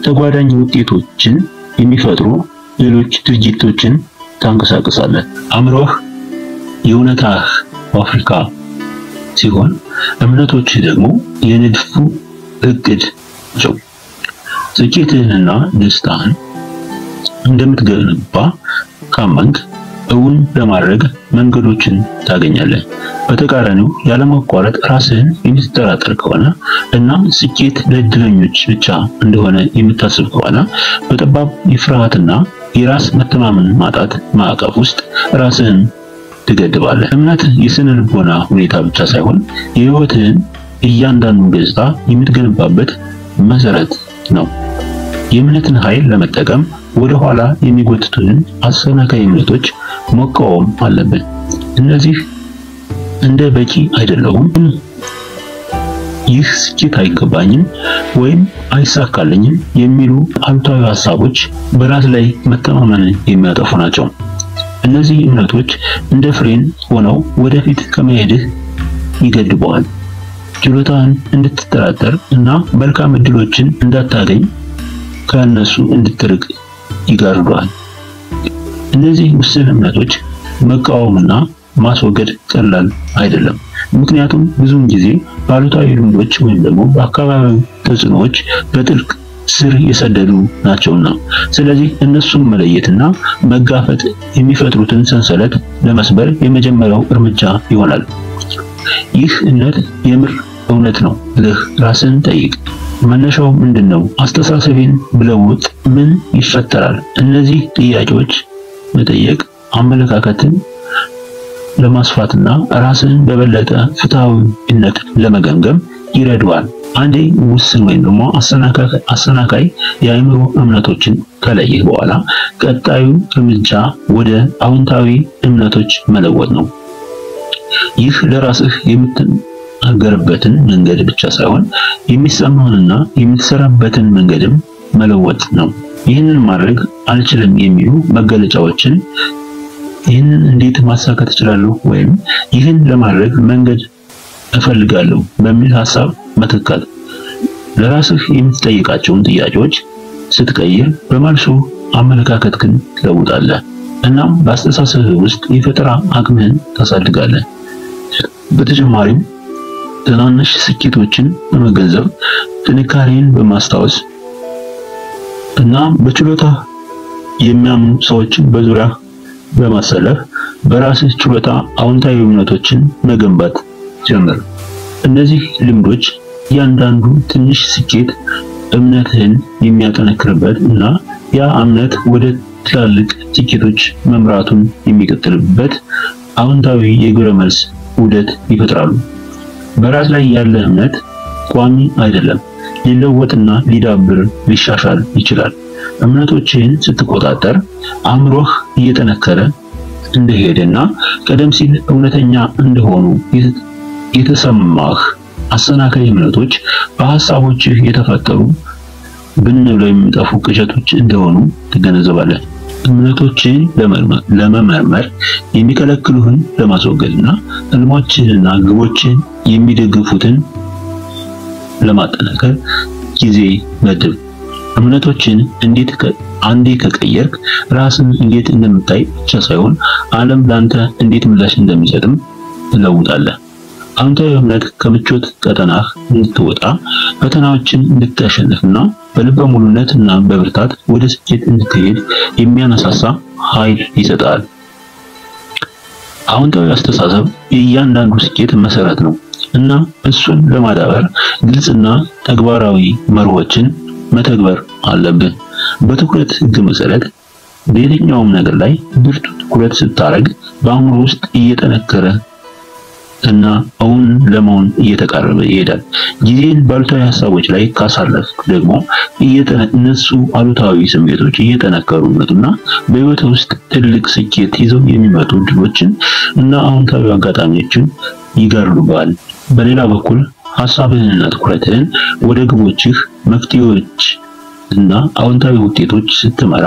ተጓዳኝ ውጤቶችን የሚፈጥሩ ሌሎች ድርጊቶችን ታንቀሳቅሳለህ። አእምሮህ የእውነታህ ፋብሪካ ሲሆን እምነቶችህ ደግሞ የንድፉ እቅድ ናቸው። ስኬትህንና ደስታህን እንደምትገነባ ካመንክ እውን ለማድረግ መንገዶችን ታገኛለህ። በተቃራኒው ያለማቋረጥ ራስህን የምትጠራጠር ከሆነ እና ስኬት ለእድለኞች ብቻ እንደሆነ የምታስብ ከሆነ በጠባብ የፍርሃትና የራስ መተማመን ማጣት ማዕቀፍ ውስጥ ራስህን ትገድባለህ። እምነት የስነ ልቦና ሁኔታ ብቻ ሳይሆን የህይወትህን እያንዳንዱን ገጽታ የምትገነባበት መሰረት ነው። የእምነትን ኃይል ለመጠቀም ወደ ኋላ የሚጎትቱን አሰናካይ እምነቶች መቃወም አለብን። እነዚህ እንደ በቂ አይደለሁም፣ ይህ ስኬት አይገባኝም ወይም አይሳካልኝም የሚሉ አሉታዊ ሐሳቦች በራስ ላይ መተማመንን የሚያጠፉ ናቸው። እነዚህ እምነቶች እንደ ፍሬን ሆነው ወደፊት ከመሄድህ ይገድበዋል። ችሎታህን እንድትጠራጠር እና መልካም እድሎችን እንዳታገኝ ከእነሱ እንድትርቅ ይጋርዱሃል። እነዚህ ውስን እምነቶች መቃወምና ማስወገድ ቀላል አይደለም። ምክንያቱም ብዙውን ጊዜ ባሉታዊ ልምዶች ወይም ደግሞ በአካባቢው ተጽዕኖዎች በጥልቅ ስር የሰደዱ ናቸውና። ስለዚህ እነሱን መለየትና መጋፈጥ የሚፈጥሩትን ሰንሰለት ለመስበር የመጀመሪያው እርምጃ ይሆናል። ይህ እምነት የምር እውነት ነው ብለህ ራስን ጠይቅ። መነሻው ምንድነው? አስተሳሰቤን ብለውጥ ምን ይፈጠራል? እነዚህ ጥያቄዎች መጠየቅ አመለካከትን ለማስፋትና ራስን በበለጠ ፍትሃዊነት ለመገምገም ይረዳዋል። አንዴ ውስን ወይም ደግሞ አሰናካይ የአእምሮ እምነቶችን ከለየህ በኋላ ቀጣዩ እርምጃ ወደ አዎንታዊ እምነቶች መለወጥ ነው። ይህ ለራስህ የምትናገርበትን መንገድ ብቻ ሳይሆን የሚሰማህንና የምትሰራበትን መንገድም መለወጥ ነው። ይህንን ማድረግ አልችልም የሚሉ መገለጫዎችን ይህንን እንዴት ማሳካት እችላለሁ ወይም ይህን ለማድረግ መንገድ እፈልጋለሁ በሚል ሐሳብ መተካት። ለራስህ የምትጠይቃቸውን ጥያቄዎች ስትቀይር በመልሱ አመለካከትህን ትለውጣለህ። እናም በአስተሳሰብህ ውስጥ የፈጠራ አቅምህን ታሳድጋለህ። በተጨማሪም ትናንሽ ስኬቶችን በመገንዘብ ጥንካሬን በማስታወስ እና በችሎታ የሚያምኑ ሰዎችን በዙሪያ በማሰለፍ በራስህ ችሎታ አዎንታዊ እምነቶችን መገንባት ጀምር። እነዚህ ልምዶች እያንዳንዱ ትንሽ ስኬት እምነትህን የሚያጠነክርበት እና ያ እምነት ወደ ትላልቅ ስኬቶች መምራቱን የሚቀጥልበት አዎንታዊ የግብረ መልስ ዑደት ይፈጥራሉ። በራስ ላይ ያለ እምነት ቋሚ አይደለም፣ ሊለወጥና ሊዳብር ሊሻሻል ይችላል። እምነቶችህን ስትቆጣጠር አእምሮህ እየጠነከረ እንደሄደና ቀደም ሲል እውነተኛ እንደሆኑ የተሰማህ አሰናካይ እምነቶች በሐሳቦችህ የተፈጠሩ ብን ብለው የሚጠፉ ቅዠቶች እንደሆኑ ትገነዘባለህ። እምነቶችህን ለመመርመር፣ የሚከለክሉህን ለማስወገድና ህልሞችህንና ግቦችህን የሚደግፉትን ለማጠናከር ጊዜ መድብ። እምነቶችን እንዴት አንዴ ከቀየርክ ራስን እንዴት እንደምታይ ብቻ ሳይሆን ዓለም ላንተ እንዴት ምላሽ እንደሚሰጥም ትለውጣለህ። አዎንታዊ እምነት ከምቾት ቀጠናህ እንድትወጣ፣ ፈተናዎችን እንድታሸንፍና በልበ ሙሉነት እና በብርታት ወደ ስኬት እንድትሄድ የሚያነሳሳ ኃይል ይሰጣል። አዎንታዊ አስተሳሰብ የእያንዳንዱ ስኬት መሰረት ነው እና እሱን ለማዳበር ግልጽና ተግባራዊ መርሆችን መተግበር አለብን። በትኩረት ህግ መሰረት በየትኛውም ነገር ላይ ብርቱ ትኩረት ስታደርግ በአእምሮ ውስጥ እየጠነከረ እና እውን ለመሆን እየተቃረበ ይሄዳል። ጊዜን ባሉታዊ ሀሳቦች ላይ ካሳለፍክ ደግሞ እነሱ አሉታዊ ስሜቶች እየጠነከሩ ይመጡና በህይወት ውስጥ ትልቅ ስኬት ይዘው የሚመጡ ድሎችን እና አዎንታዊ አጋጣሚዎችን ይጋርዱብሃል። በሌላ በኩል ሀሳብህንና ትኩረትህን ወደ ግቦችህ፣ መፍትሄዎች እና አዎንታዊ ውጤቶች ስትመራ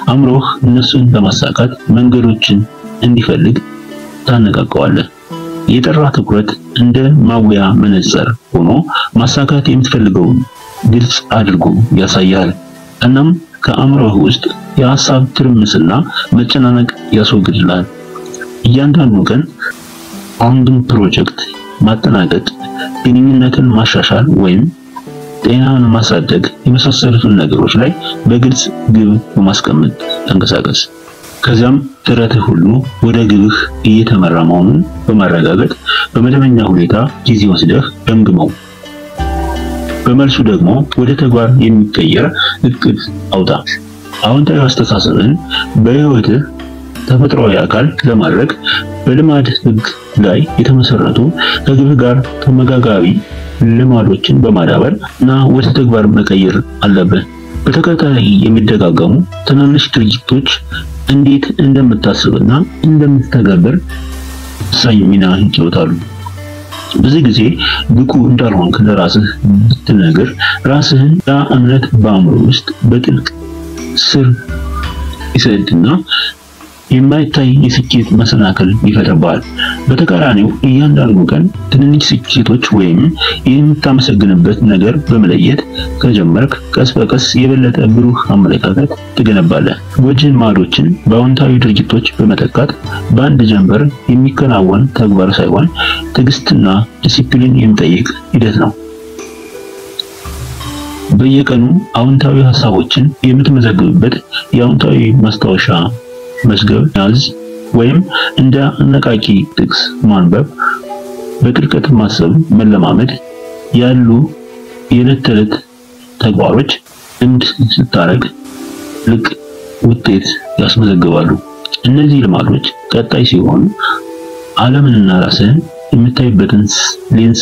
አእምሮህ እነሱን ለማሳካት መንገዶችን እንዲፈልግ ታነቃቀዋለህ። የጠራ ትኩረት እንደ ማጉያ መነጽር ሆኖ ማሳካት የምትፈልገውን ግልጽ አድርጎ ያሳያል። እናም ከአእምሮህ ውስጥ የሀሳብ ትርምስና መጨናነቅ ያስወግድልሃል። እያንዳንዱ ቀን አንድን ፕሮጀክት ማጠናቀቅ፣ ግንኙነትን ማሻሻል ወይም ጤናን ማሳደግ የመሳሰሉትን ነገሮች ላይ በግልጽ ግብ በማስቀመጥ ተንቀሳቀስ። ከዚያም ጥረትህ ሁሉ ወደ ግብህ እየተመራ መሆኑን በማረጋገጥ በመደበኛ ሁኔታ ጊዜ ወስደህ ገምግመው። በመልሱ ደግሞ ወደ ተግባር የሚቀየር እቅድ አውጣ። አዎንታዊ አስተሳሰብን በህይወትህ ተፈጥሯዊ አካል ለማድረግ በልማድ ህግ ላይ የተመሰረቱ ከግብህ ጋር ተመጋጋቢ ልማዶችን በማዳበር እና ወደ ተግባር መቀየር አለብህ። በተከታታይ የሚደጋገሙ ትናንሽ ድርጊቶች እንዴት እንደምታስብና እንደምትተገብር ወሳኝ ሚና ይጫወታሉ። ብዙ ጊዜ ብቁ እንዳልሆንክ ለራስህ ብትነግር ራስህን ያ እምነት በአእምሮ ውስጥ በጥልቅ ስር ይሰድና የማይታይ የስኬት መሰናክል ይፈጥርብሃል። በተቃራኒው እያንዳንዱ ቀን ትንንሽ ስኬቶች ወይም የምታመሰግንበት ነገር በመለየት ከጀመርክ ቀስ በቀስ የበለጠ ብሩህ አመለካከት ትገነባለህ። ጎጂ ልማዶችን በአዎንታዊ ድርጊቶች በመተካት በአንድ ጀንበር የሚከናወን ተግባር ሳይሆን ትዕግስትና ዲሲፕሊን የሚጠይቅ ሂደት ነው። በየቀኑ አዎንታዊ ሀሳቦችን የምትመዘግብበት የአዎንታዊ ማስታወሻ መዝገብ ያዝ ወይም እንደ አነቃቂ ጥቅስ ማንበብ፣ በጥልቀት ማሰብ መለማመድ ያሉ የዕለት ተዕለት ተግባሮች ልምድ ስታደርግ ትልቅ ውጤት ያስመዘግባሉ። እነዚህ ልማዶች ቀጣይ ሲሆኑ ዓለምንና ራስህን የምታይበትን ሌንስ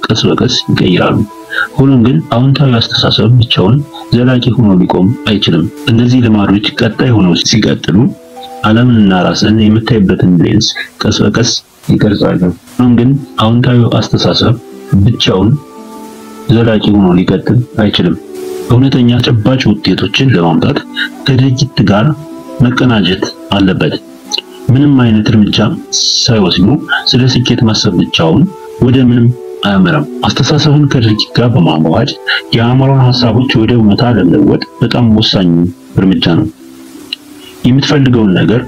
ቀስ በቀስ ይቀይራሉ። ሆኖም ግን አዎንታዊ አስተሳሰብ ብቻውን ዘላቂ ሆኖ ሊቆም አይችልም። እነዚህ ልማዶች ቀጣይ ሆነው ሲቀጥሉ ዓለምንና ራስን የምታይበትን ሌንስ ቀስ በቀስ ይቀርጻሉ። ሆኖም ግን አዎንታዊ አስተሳሰብ ብቻውን ዘላቂ ሆኖ ሊቀጥል አይችልም። እውነተኛ ተጨባጭ ውጤቶችን ለማምጣት ከድርጊት ጋር መቀናጀት አለበት። ምንም አይነት እርምጃ ሳይወስዱ ስለ ስኬት ማሰብ ብቻውን ወደ ምንም አያመራም። አስተሳሰብን ከድርጊት ጋር በማዋሃድ የአእምሮን ሀሳቦች ወደ እውነታ ለመለወጥ በጣም ወሳኙ እርምጃ ነው። የምትፈልገውን ነገር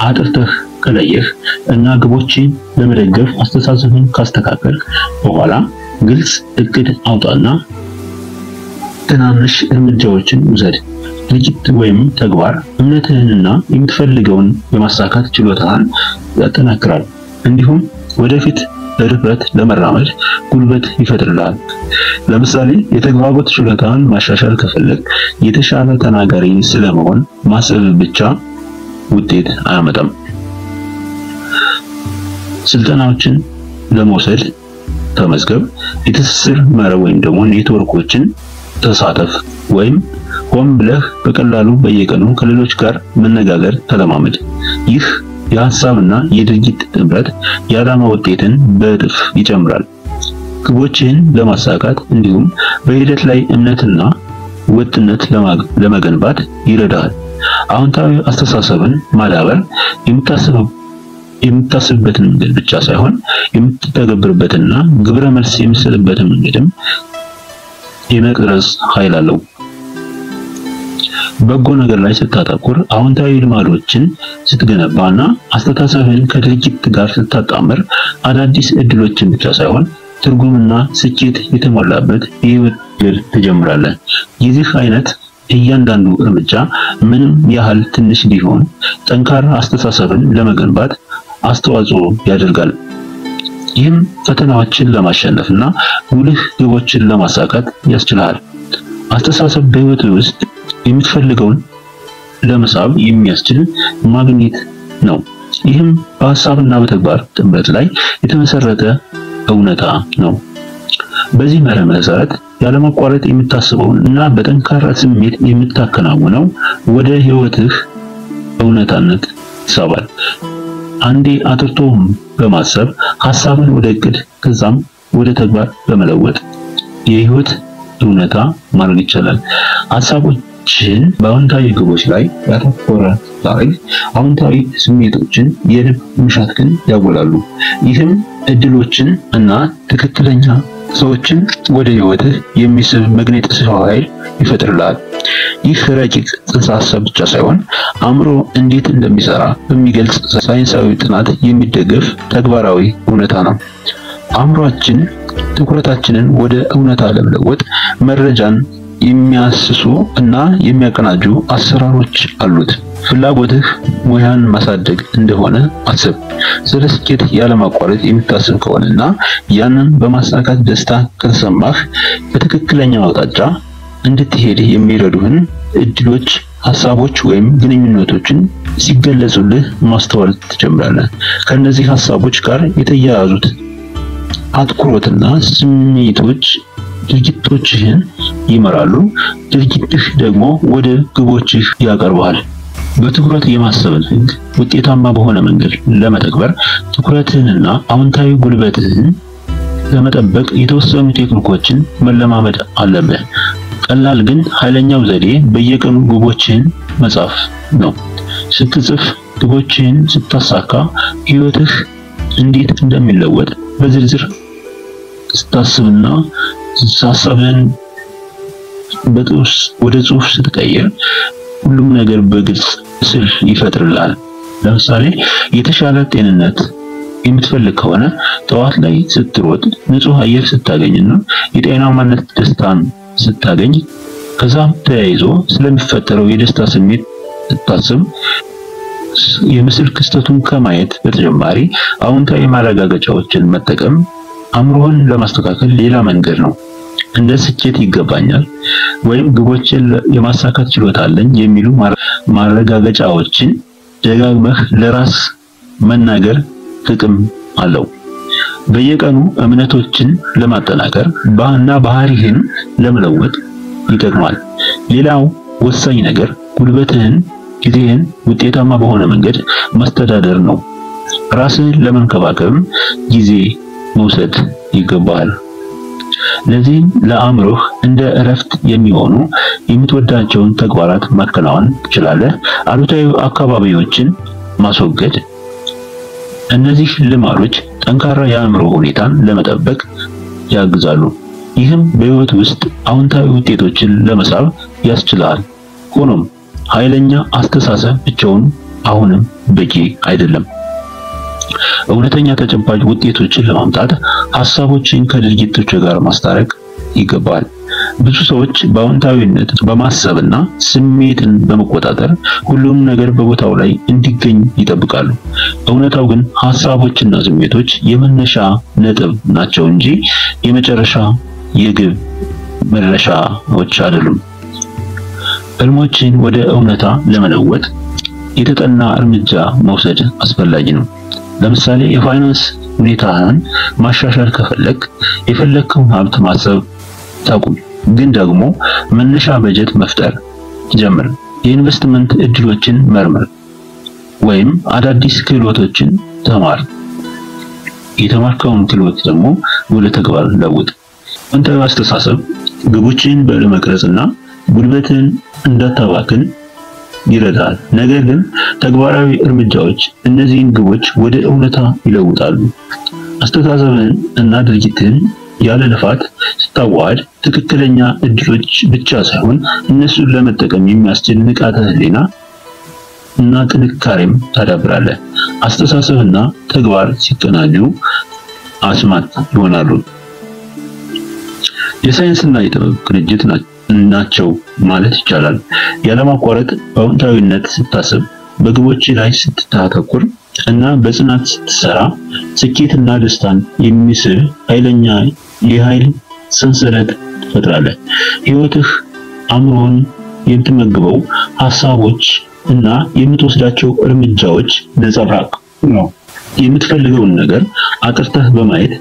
አጥርተህ ከለየህ እና ግቦችን ለመደገፍ አስተሳሰብን ካስተካከልክ በኋላ ግልጽ እቅድ አውጣና ትናንሽ እርምጃዎችን ውሰድ። ድርጊት ወይም ተግባር እምነትህንና የምትፈልገውን የማሳካት ችሎታህን ያጠናክራል። እንዲሁም ወደፊት በድፍረት ለመራመድ ጉልበት ይፈጥርልሃል። ለምሳሌ የተግባቦት ችሎታህን ማሻሻል ከፈለግ የተሻለ ተናጋሪ ስለመሆን ማሰብ ብቻ ውጤት አያመጣም። ስልጠናዎችን ለመውሰድ ተመዝገብ፣ የትስስር መረብ ወይም ደግሞ ኔትወርኮችን ተሳተፍ፣ ወይም ሆን ብለህ በቀላሉ በየቀኑ ከሌሎች ጋር መነጋገር ተለማመድ። ይህ የሐሳብና የድርጊት ጥምረት የዓላማ ውጤትን በእጥፍ ይጨምራል። ግቦችህን ለማሳካት እንዲሁም በሂደት ላይ እምነትና ወጥነት ለመገንባት ይረዳሃል። አዎንታዊ አስተሳሰብን ማዳበር የምታስብበትን መንገድ ብቻ ሳይሆን የምትተገብርበትና ግብረ መልስ የምትሰጥበትን መንገድም የመቅረጽ ኃይል አለው። በጎ ነገር ላይ ስታተኩር፣ አዎንታዊ ልማዶችን ስትገነባና አስተሳሰብህን ከድርጊት ጋር ስታጣምር አዳዲስ እድሎችን ብቻ ሳይሆን ትርጉምና ስኬት የተሞላበት የህይወት መንገድ ትጀምራለህ። የዚህ አይነት እያንዳንዱ እርምጃ ምንም ያህል ትንሽ ቢሆን ጠንካራ አስተሳሰብን ለመገንባት አስተዋጽኦ ያደርጋል። ይህም ፈተናዎችን ለማሸነፍና ጉልህ ግቦችን ለማሳካት ያስችልሃል። አስተሳሰብ በህይወት ውስጥ የምትፈልገውን ለመሳብ የሚያስችል ማግኔት ነው። ይህም በሐሳብና በተግባር ጥምረት ላይ የተመሰረተ እውነታ ነው። በዚህ መርህ መሰረት ያለማቋረጥ የምታስበውን እና በጠንካራ ስሜት የምታከናውነው ወደ ህይወትህ እውነታነት ይሳባል። አንዴ አጥርቶ በማሰብ ሐሳብን ወደ እቅድ ከዛም ወደ ተግባር በመለወጥ የህይወት እውነታ ማድረግ ይቻላል። ሐሳቦችን በአዎንታዊ ግቦች ላይ ያተኮረ ታሪክ አዎንታዊ ስሜቶችን የልብ መሻትህን ያጎላሉ። ይህም እድሎችን እና ትክክለኛ ሰዎችን ወደ ህይወትህ የሚስብ መግነጢሳዊ ኃይል ይፈጥርልሃል። ይህ ረቂቅ ጽንሰ ሐሳብ ብቻ ሳይሆን አእምሮ እንዴት እንደሚሰራ በሚገልጽ ሳይንሳዊ ጥናት የሚደገፍ ተግባራዊ እውነታ ነው። አእምሮአችን ትኩረታችንን ወደ እውነታ ለመለወጥ መረጃን የሚያስሱ እና የሚያቀናጁ አሰራሮች አሉት። ፍላጎትህ ሙያን ማሳደግ እንደሆነ አስብ። ስለ ስኬት ያለማቋረጥ የምታስብ ከሆነና ያንን በማሳካት ደስታ ከተሰማህ በትክክለኛው አቅጣጫ እንድትሄድ የሚረዱህን እድሎች፣ ሐሳቦች ወይም ግንኙነቶችን ሲገለጹልህ ማስተዋል ትጀምራለህ። ከነዚህ ሐሳቦች ጋር የተያያዙት አትኩሮትና ስሜቶች ድርጊቶችህን ይመራሉ። ድርጊትህ ደግሞ ወደ ግቦችህ ያቀርብሃል። በትኩረት የማሰብን ህግ ውጤታማ በሆነ መንገድ ለመተግበር ትኩረትህንና አዎንታዊ ጉልበትህን ለመጠበቅ የተወሰኑ ቴክኒኮችን መለማመድ አለብህ። ቀላል ግን ኃይለኛው ዘዴ በየቀኑ ግቦችህን መጻፍ ነው። ስትጽፍ ግቦችህን ስታሳካ ህይወትህ እንዴት እንደሚለወጥ በዝርዝር ስታስብና ሐሳብህን ወደ ጽሁፍ ስትቀይር ሁሉም ነገር በግልጽ ምስል ይፈጥርልሃል። ለምሳሌ የተሻለ ጤንነት የምትፈልግ ከሆነ ጠዋት ላይ ስትሮጥ ንጹህ አየር ስታገኝና የጤናማነት ደስታን ስታገኝ ከዛም ተያይዞ ስለሚፈጠረው የደስታ ስሜት ስታስብ የምስል ክስተቱን ከማየት በተጨማሪ አዎንታዊ ማረጋገጫዎችን መጠቀም አእምሮህን ለማስተካከል ሌላ መንገድ ነው። እንደ ስኬት ይገባኛል ወይም ግቦችን የማሳካት ችሎታ አለኝ የሚሉ ማረጋገጫዎችን ደጋግመህ ለራስ መናገር ጥቅም አለው። በየቀኑ እምነቶችን ለማጠናከር እና ባህሪህን ለመለወጥ ይጠቅማል። ሌላው ወሳኝ ነገር ጉልበትህን፣ ጊዜህን ውጤታማ በሆነ መንገድ ማስተዳደር ነው። ራስህን ለመንከባከብም ጊዜ መውሰድ ይገባሃል። ለዚህም ለአእምሮህ እንደ እረፍት የሚሆኑ የምትወዳቸውን ተግባራት ማከናወን ትችላለህ። አሉታዊ አካባቢዎችን ማስወገድ። እነዚህ ልማዶች ጠንካራ የአእምሮ ሁኔታን ለመጠበቅ ያግዛሉ። ይህም በህይወት ውስጥ አዎንታዊ ውጤቶችን ለመሳብ ያስችላል። ሆኖም ኃይለኛ አስተሳሰብ ብቻውን አሁንም በቂ አይደለም። እውነተኛ ተጨባጭ ውጤቶችን ለማምጣት ሐሳቦችን ከድርጊቶች ጋር ማስታረቅ ይገባል። ብዙ ሰዎች በአዎንታዊነት በማሰብና ስሜትን በመቆጣጠር ሁሉም ነገር በቦታው ላይ እንዲገኝ ይጠብቃሉ። እውነታው ግን ሐሳቦችና ስሜቶች የመነሻ ነጥብ ናቸው እንጂ የመጨረሻ የግብ መድረሻዎች አይደሉም። ህልሞችን ወደ እውነታ ለመለወጥ የተጠና እርምጃ መውሰድ አስፈላጊ ነው። ለምሳሌ የፋይናንስ ሁኔታህን ማሻሻል ከፈለክ የፈለግከውን ሀብት ማሰብ ታቁም፣ ግን ደግሞ መነሻ በጀት መፍጠር ጀምር። የኢንቨስትመንት እድሎችን መርምር ወይም አዳዲስ ክህሎቶችን ተማር። የተማርከውን ክህሎት ደግሞ ወደ ተግባር ለውጥ። አዎንታዊ አስተሳሰብ ግቦችን ለመቅረጽና ጉልበትን እንዳታባክን ይረዳል። ነገር ግን ተግባራዊ እርምጃዎች እነዚህን ግቦች ወደ እውነታ ይለውጣሉ። አስተሳሰብን እና ድርጊትን ያለ ልፋት ስታዋሃድ ትክክለኛ እድሎች ብቻ ሳይሆን እነሱን ለመጠቀም የሚያስችል ንቃተ ህሊና እና ጥንካሬም ታዳብራለህ። አስተሳሰብና ተግባር ሲቀናጁ አስማት ይሆናሉ። የሳይንስና የጥበብ ቅንጅት ናቸው ማለት ይቻላል። ያለማቋረጥ በአዎንታዊነት ስታስብ፣ በግቦች ላይ ስታተኩር እና በጽናት ስትሰራ ስኬትና ደስታን የሚስብ ኃይለኛ የኃይል ሰንሰለት ትፈጥራለህ። ህይወትህ አእምሮን የምትመግበው ሐሳቦች እና የምትወስዳቸው እርምጃዎች ነጸብራቅ ነው። የምትፈልገውን ነገር አጥርተህ በማየት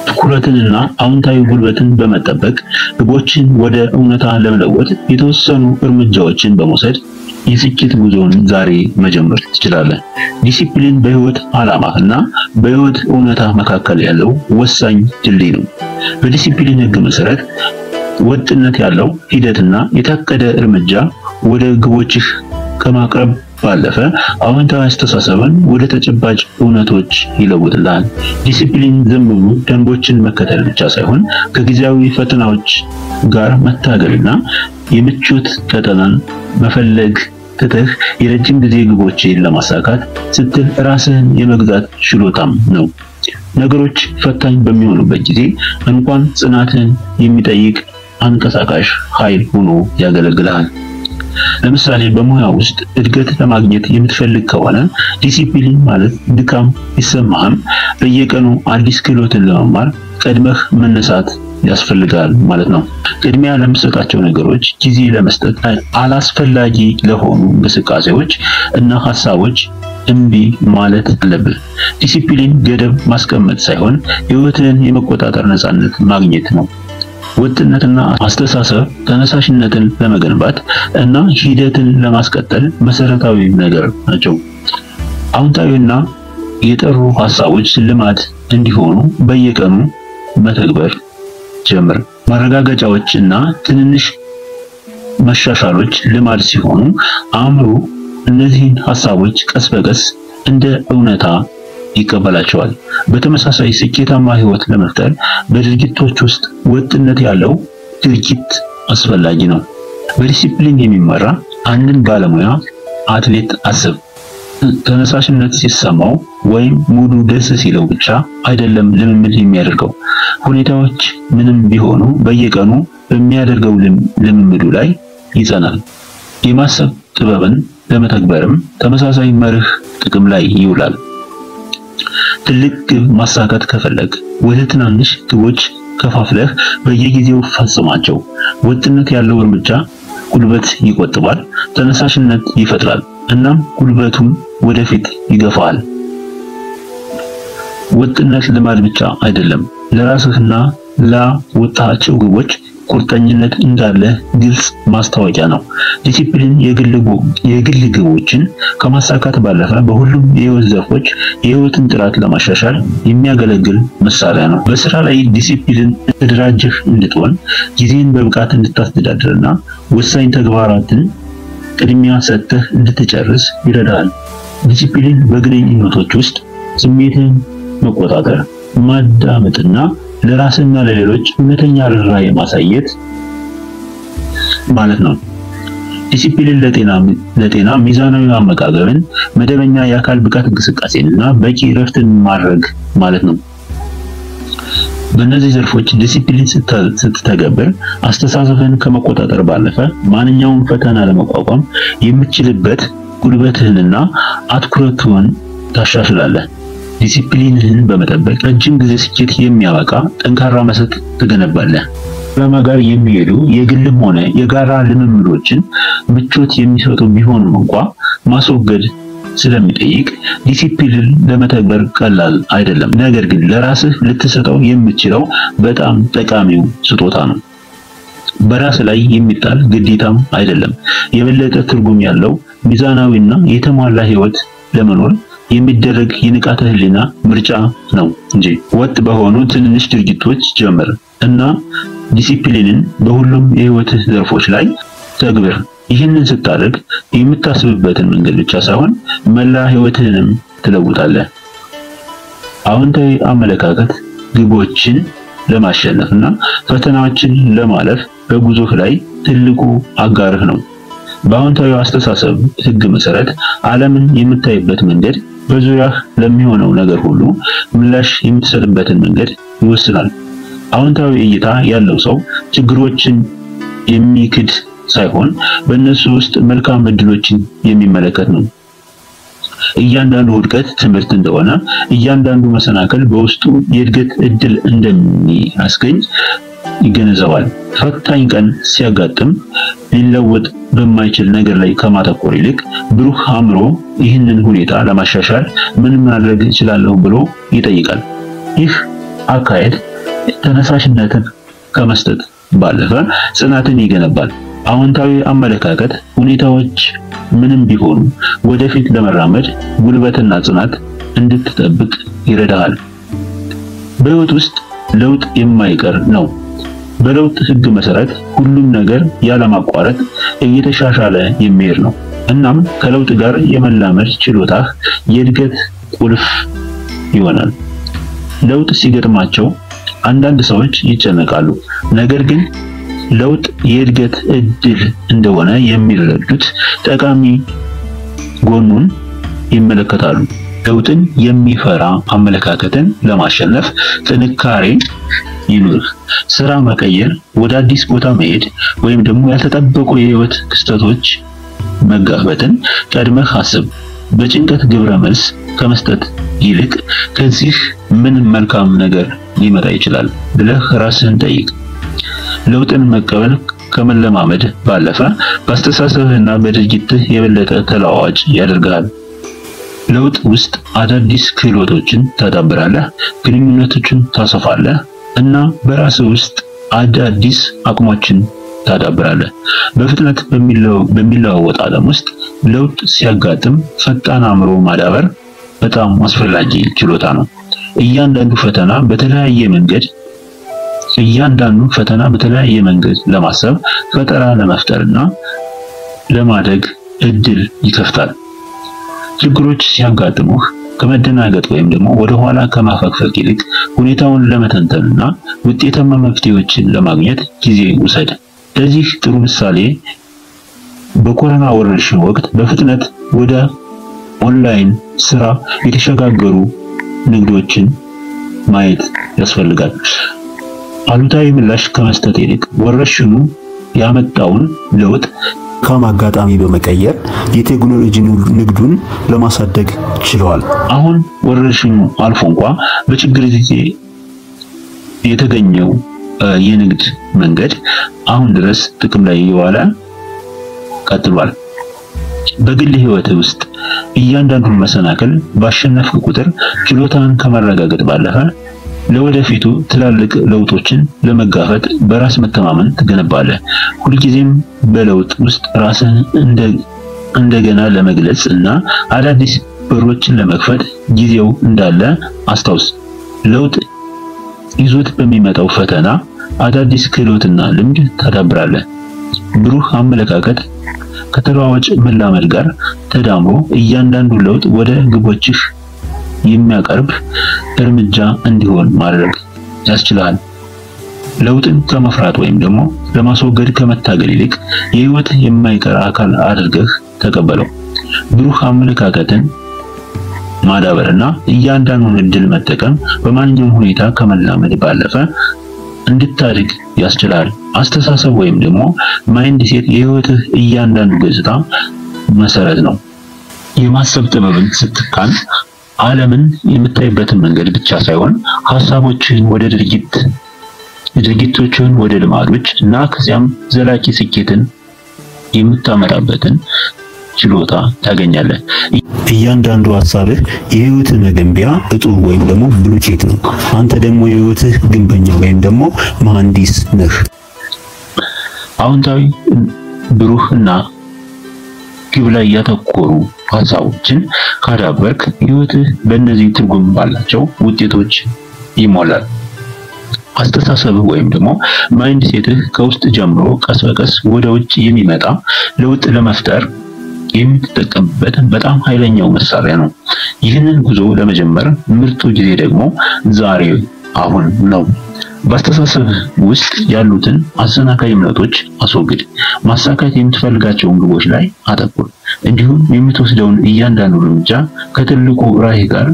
ትኩረትንና አዎንታዊ ጉልበትን በመጠበቅ ግቦችን ወደ እውነታ ለመለወጥ የተወሰኑ እርምጃዎችን በመውሰድ የስኬት ጉዞን ዛሬ መጀመር ትችላለህ። ዲሲፕሊን በህይወት ዓላማህ እና በህይወት እውነታ መካከል ያለው ወሳኝ ድልድይ ነው። በዲሲፕሊን ህግ መሰረት ወጥነት ያለው ሂደትና የታቀደ እርምጃ ወደ ግቦችህ ከማቅረብ ባለፈ አዎንታዊ አስተሳሰብን ወደ ተጨባጭ እውነቶች ይለውጥልሃል። ዲሲፕሊን ዝም ብሎ ደንቦችን መከተል ብቻ ሳይሆን ከጊዜያዊ ፈተናዎች ጋር መታገልና የምቾት ቀጠናን መፈለግ ትተህ የረጅም ጊዜ ግቦችን ለማሳካት ስትል ራስህን የመግዛት ችሎታም ነው። ነገሮች ፈታኝ በሚሆኑበት ጊዜ እንኳን ጽናትን የሚጠይቅ አንቀሳቃሽ ኃይል ሆኖ ያገለግልሃል። ለምሳሌ በሙያ ውስጥ እድገት ለማግኘት የምትፈልግ ከሆነ ዲሲፕሊን ማለት ድካም ቢሰማህም በየቀኑ አዲስ ክህሎትን ለመማር ቀድመህ መነሳት ያስፈልጋል ማለት ነው። ቅድሚያ ለምትሰጣቸው ነገሮች ጊዜ ለመስጠት፣ አላስፈላጊ ለሆኑ እንቅስቃሴዎች እና ሐሳቦች እምቢ ማለት አለብህ። ዲሲፕሊን ገደብ ማስቀመጥ ሳይሆን ህይወትህን የመቆጣጠር ነፃነት ማግኘት ነው። ወጥነትና አስተሳሰብ ተነሳሽነትን ለመገንባት እና ሂደትን ለማስቀጠል መሰረታዊ ነገር ናቸው። አዎንታዊና የጠሩ ሐሳቦች ልማድ እንዲሆኑ በየቀኑ መተግበር ጀምር። ማረጋገጫዎች እና ትንንሽ መሻሻሎች ልማድ ሲሆኑ አእምሮ እነዚህን ሐሳቦች ቀስ በቀስ እንደ እውነታ ይቀበላቸዋል። በተመሳሳይ ስኬታማ ህይወት ለመፍጠር በድርጊቶች ውስጥ ወጥነት ያለው ድርጊት አስፈላጊ ነው። በዲሲፕሊን የሚመራ አንድን ባለሙያ አትሌት አስብ። ተነሳሽነት ሲሰማው ወይም ሙሉ ደስ ሲለው ብቻ አይደለም ልምምድ የሚያደርገው። ሁኔታዎች ምንም ቢሆኑ በየቀኑ በሚያደርገው ልምምዱ ላይ ይጸናል። የማሰብ ጥበብን ለመተግበርም ተመሳሳይ መርህ ጥቅም ላይ ይውላል። ትልቅ ግብ ማሳካት ከፈለግ ወደ ትናንሽ ግቦች ከፋፍለህ በየጊዜው ፈጽማቸው። ወጥነት ያለው እርምጃ ጉልበት ይቆጥባል፣ ተነሳሽነት ይፈጥራል፣ እናም ጉልበቱም ወደፊት ይገፋል። ወጥነት ልማድ ብቻ አይደለም፣ ለራስህና ላወጣሃቸው ግቦች ቁርጠኝነት እንዳለ ግልጽ ማስታወቂያ ነው። ዲሲፕሊን የግል ግቦችን ከማሳካት ባለፈ በሁሉም የህይወት ዘርፎች የህይወትን ጥራት ለማሻሻል የሚያገለግል መሳሪያ ነው። በስራ ላይ ዲሲፕሊን ተደራጀህ እንድትሆን፣ ጊዜን በብቃት እንድታስተዳድርና ወሳኝ ተግባራትን ቅድሚያ ሰጥተህ እንድትጨርስ ይረዳሃል። ዲሲፕሊን በግንኙነቶች ውስጥ ስሜትን መቆጣጠር፣ ማዳመጥና ለራስና ለሌሎች እውነተኛ ርህራሄ ማሳየት ማለት ነው። ዲሲፕሊን ለጤና ሚዛናዊ አመጋገብን፣ መደበኛ የአካል ብቃት እንቅስቃሴን እና በቂ እረፍትን ማድረግ ማለት ነው። በእነዚህ ዘርፎች ዲሲፕሊን ስትተገብር አስተሳሰብን ከመቆጣጠር ባለፈ ማንኛውም ፈተና ለመቋቋም የምትችልበት ጉልበትህንና አትኩረትህን ታሻሽላለህ። ዲሲፕሊንህን በመጠበቅ ረጅም ጊዜ ስኬት የሚያበቃ ጠንካራ መሰረት ትገነባለህ። ዓላማ ጋር የሚሄዱ የግልም ሆነ የጋራ ልምምዶችን ምቾት የሚሰጡ ቢሆኑም እንኳ ማስወገድ ስለሚጠይቅ ዲሲፕሊን ለመተግበር ቀላል አይደለም። ነገር ግን ለራስህ ልትሰጠው የምትችለው በጣም ጠቃሚው ስጦታ ነው። በራስ ላይ የሚጣል ግዴታም አይደለም። የበለጠ ትርጉም ያለው ሚዛናዊና የተሟላ ህይወት ለመኖር የሚደረግ የንቃተ ህሊና ምርጫ ነው እንጂ። ወጥ በሆኑ ትንንሽ ድርጊቶች ጀምር እና ዲሲፕሊንን በሁሉም የህይወትህ ዘርፎች ላይ ተግብር። ይህንን ስታደርግ የምታስብበትን መንገድ ብቻ ሳይሆን መላ ህይወትህንም ትለውጣለህ። አዎንታዊ አመለካከት ግቦችን ለማሸነፍና ፈተናዎችን ለማለፍ በጉዞህ ላይ ትልቁ አጋርህ ነው። በአዎንታዊ አስተሳሰብ ህግ መሰረት ዓለምን የምታይበት መንገድ በዙሪያህ ለሚሆነው ነገር ሁሉ ምላሽ የምትሰጥበትን መንገድ ይወስናል። አዎንታዊ እይታ ያለው ሰው ችግሮችን የሚክድ ሳይሆን በእነሱ ውስጥ መልካም እድሎችን የሚመለከት ነው። እያንዳንዱ ውድቀት ትምህርት እንደሆነ፣ እያንዳንዱ መሰናክል በውስጡ የእድገት እድል እንደሚያስገኝ ይገነዘባል። ፈታኝ ቀን ሲያጋጥም ሊለወጥ በማይችል ነገር ላይ ከማተኮር ይልቅ ብሩህ አእምሮ ይህንን ሁኔታ ለማሻሻል ምን ማድረግ እችላለሁ ብሎ ይጠይቃል። ይህ አካሄድ ተነሳሽነትን ከመስጠት ባለፈ ጽናትን ይገነባል። አዎንታዊ አመለካከት ሁኔታዎች ምንም ቢሆኑ ወደፊት ለመራመድ ጉልበትና ጽናት እንድትጠብቅ ይረዳሃል። በህይወት ውስጥ ለውጥ የማይቀር ነው። በለውጥ ህግ መሰረት ሁሉም ነገር ያለማቋረጥ እየተሻሻለ የሚሄድ ነው። እናም ከለውጥ ጋር የመላመድ ችሎታህ የእድገት ቁልፍ ይሆናል። ለውጥ ሲገጥማቸው አንዳንድ ሰዎች ይጨነቃሉ። ነገር ግን ለውጥ የእድገት እድል እንደሆነ የሚረዱት ጠቃሚ ጎኑን ይመለከታሉ። ለውጥን የሚፈራ አመለካከትን ለማሸነፍ ጥንካሬ ይኑርህ። ስራ መቀየር፣ ወደ አዲስ ቦታ መሄድ ወይም ደግሞ ያልተጠበቁ የህይወት ክስተቶች መጋፈጥን ቀድመህ አስብ። በጭንቀት ግብረ መልስ ከመስጠት ይልቅ ከዚህ ምን መልካም ነገር ሊመጣ ይችላል ብለህ ራስህን ጠይቅ። ለውጥን መቀበል ከመለማመድ ባለፈ በአስተሳሰብህና በድርጊትህ የበለጠ ተለዋዋጭ ያደርግሃል። ለውጥ ውስጥ አዳዲስ ክህሎቶችን ታዳብራለህ፣ ግንኙነቶችን ታሰፋለህ እና በራስህ ውስጥ አዳዲስ አቅሞችን ታዳብራለህ። በፍጥነት በሚለዋወጥ ዓለም ውስጥ ለውጥ ሲያጋጥም ፈጣን አእምሮ ማዳበር በጣም አስፈላጊ ችሎታ ነው። እያንዳንዱ ፈተና በተለያየ መንገድ ለማሰብ፣ ፈጠራ ለመፍጠርና ለማደግ እድል ይከፍታል። ችግሮች ሲያጋጥሙህ ከመደናገጥ ወይም ደግሞ ወደ ኋላ ከማፈግፈግ ይልቅ ሁኔታውን ለመተንተንና ውጤታማ መፍትሄዎችን ለማግኘት ጊዜ ውሰድ። ለዚህ ጥሩ ምሳሌ በኮሮና ወረርሽኝ ወቅት በፍጥነት ወደ ኦንላይን ስራ የተሸጋገሩ ንግዶችን ማየት ያስፈልጋል። አሉታዊ ምላሽ ከመስጠት ይልቅ ወረርሽኙ ያመጣውን ለውጥ መልካም አጋጣሚ በመቀየር የቴክኖሎጂ ንግዱን ለማሳደግ ችለዋል። አሁን ወረርሽኙ አልፎ እንኳ በችግር ጊዜ የተገኘው የንግድ መንገድ አሁን ድረስ ጥቅም ላይ እየዋለ ቀጥሏል። በግል ህይወት ውስጥ እያንዳንዱን መሰናክል ባሸነፍክ ቁጥር ችሎታን ከማረጋገጥ ባለፈ ለወደፊቱ ትላልቅ ለውጦችን ለመጋፈጥ በራስ መተማመን ትገነባለህ። ሁልጊዜም በለውጥ ውስጥ ራስን እንደገና ለመግለጽ እና አዳዲስ በሮችን ለመክፈት ጊዜው እንዳለ አስታውስ። ለውጥ ይዞት በሚመጣው ፈተና አዳዲስ ክህሎትና ልምድ ታዳብራለህ። ብሩህ አመለካከት ከተለዋዋጭ መላመድ ጋር ተዳምሮ እያንዳንዱ ለውጥ ወደ ግቦችህ የሚያቀርብ እርምጃ እንዲሆን ማድረግ ያስችላል። ለውጥን ከመፍራት ወይም ደግሞ ለማስወገድ ከመታገል ይልቅ የህይወት የማይቀር አካል አድርገህ ተቀበለው። ብሩህ አመለካከትን ማዳበርና እያንዳንዱን እድል መጠቀም በማንኛውም ሁኔታ ከመላመድ ባለፈ እንድታድግ ያስችላል። አስተሳሰብ ወይም ደግሞ mindset የህይወትህ እያንዳንዱ ገጽታ መሰረት ነው። የማሰብ ጥበብን ስትካን ዓለምን የምታይበትን መንገድ ብቻ ሳይሆን ሐሳቦችን ወደ ድርጊት፣ ድርጊቶችን ወደ ልማዶች እና ከዚያም ዘላቂ ስኬትን የምታመጣበትን ችሎታ ታገኛለህ። እያንዳንዱ ሐሳብህ የህይወትህ መገንቢያ እጡብ ወይም ደግሞ ብሎኬት ነው። አንተ ደግሞ የህይወትህ ግንበኛ ወይም ደግሞ መሐንዲስ ነህ። አዎንታዊ፣ ብሩህ እና ግብ ላይ ያተኮሩ ሐሳቦችን ካዳበርክ ህይወትህ በእነዚህ ትርጉም ባላቸው ውጤቶች ይሞላል። አስተሳሰብህ ወይም ደግሞ mindset ህ ከውስጥ ጀምሮ ቀስ በቀስ ወደ ውጭ የሚመጣ ለውጥ ለመፍጠር የምትጠቀምበት በጣም ኃይለኛው መሳሪያ ነው። ይህንን ጉዞ ለመጀመር ምርጡ ጊዜ ደግሞ ዛሬ አሁን ነው። በአስተሳሰብህ ውስጥ ያሉትን አሰናካይ እምነቶች አስወግድ። ማሳካት የምትፈልጋቸውን ግቦች ላይ አተኩር። እንዲሁም የምትወስደውን እያንዳንዱ እርምጃ ከትልቁ ራዕይ ጋር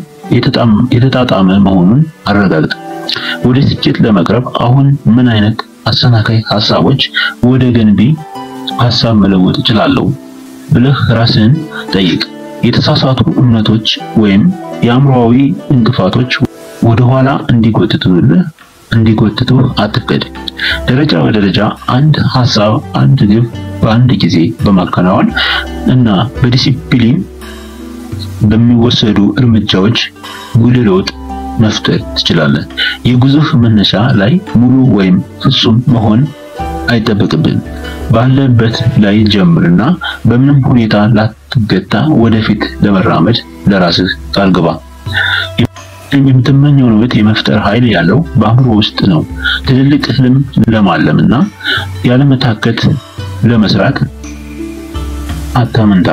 የተጣጣመ መሆኑን አረጋግጥ። ወደ ስኬት ለመቅረብ አሁን ምን አይነት አሰናካይ ሐሳቦች ወደ ገንቢ ሐሳብ መለወጥ እችላለሁ ብለህ ራስህን ጠይቅ። የተሳሳቱ እምነቶች ወይም የአእምሮአዊ እንቅፋቶች ወደኋላ እንዲጎትቱህ አትፍቀድ። ደረጃ በደረጃ አንድ ሐሳብ፣ አንድ ግብ በአንድ ጊዜ በማከናወን እና በዲሲፕሊን በሚወሰዱ እርምጃዎች ጉልህ ለውጥ መፍጠር ትችላለህ። የጉዞህ መነሻ ላይ ሙሉ ወይም ፍጹም መሆን አይጠበቅብህም። ባለበት ላይ ጀምርና በምንም ሁኔታ ላትገታ ወደፊት ለመራመድ ለራስህ ቃል ግባ። የምትመኘውን ሕይወት የመፍጠር ኃይል ያለው በአእምሮ ውስጥ ነው። ትልልቅ ህልም ለማለምና ያለመታከት ለመስራት አታመንታ።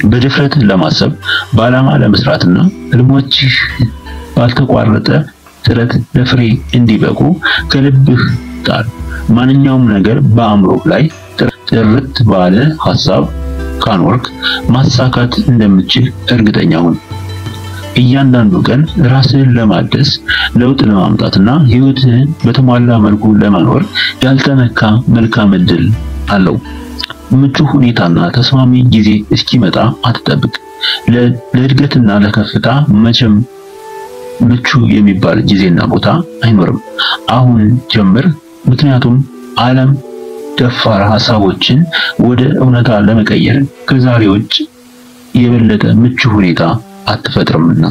በድፍረት ለማሰብ፣ በዓላማ ለመስራትና ህልሞችህ ባልተቋረጠ ጥረት ለፍሬ እንዲበቁ ከልብህ ጣር። ማንኛውም ነገር በአእምሮህ ላይ ጥርት ባለ ሐሳብ ካኖርክ ማሳካት እንደምትችል እርግጠኛ ሁን። እያንዳንዱ ቀን ራስህን ለማደስ፣ ለውጥ ለማምጣትና ህይወትህን በተሟላ መልኩ ለመኖር ያልተነካ መልካም ዕድል አለው። ምቹ ሁኔታና ተስማሚ ጊዜ እስኪመጣ አትጠብቅ። ለእድገትና ለከፍታ መቼም ምቹ የሚባል ጊዜና ቦታ አይኖርም። አሁን ጀምር፣ ምክንያቱም ዓለም ደፋር ሐሳቦችን ወደ እውነታ ለመቀየር ከዛሬ ውጭ የበለጠ ምቹ ሁኔታ አትፈጥርምና።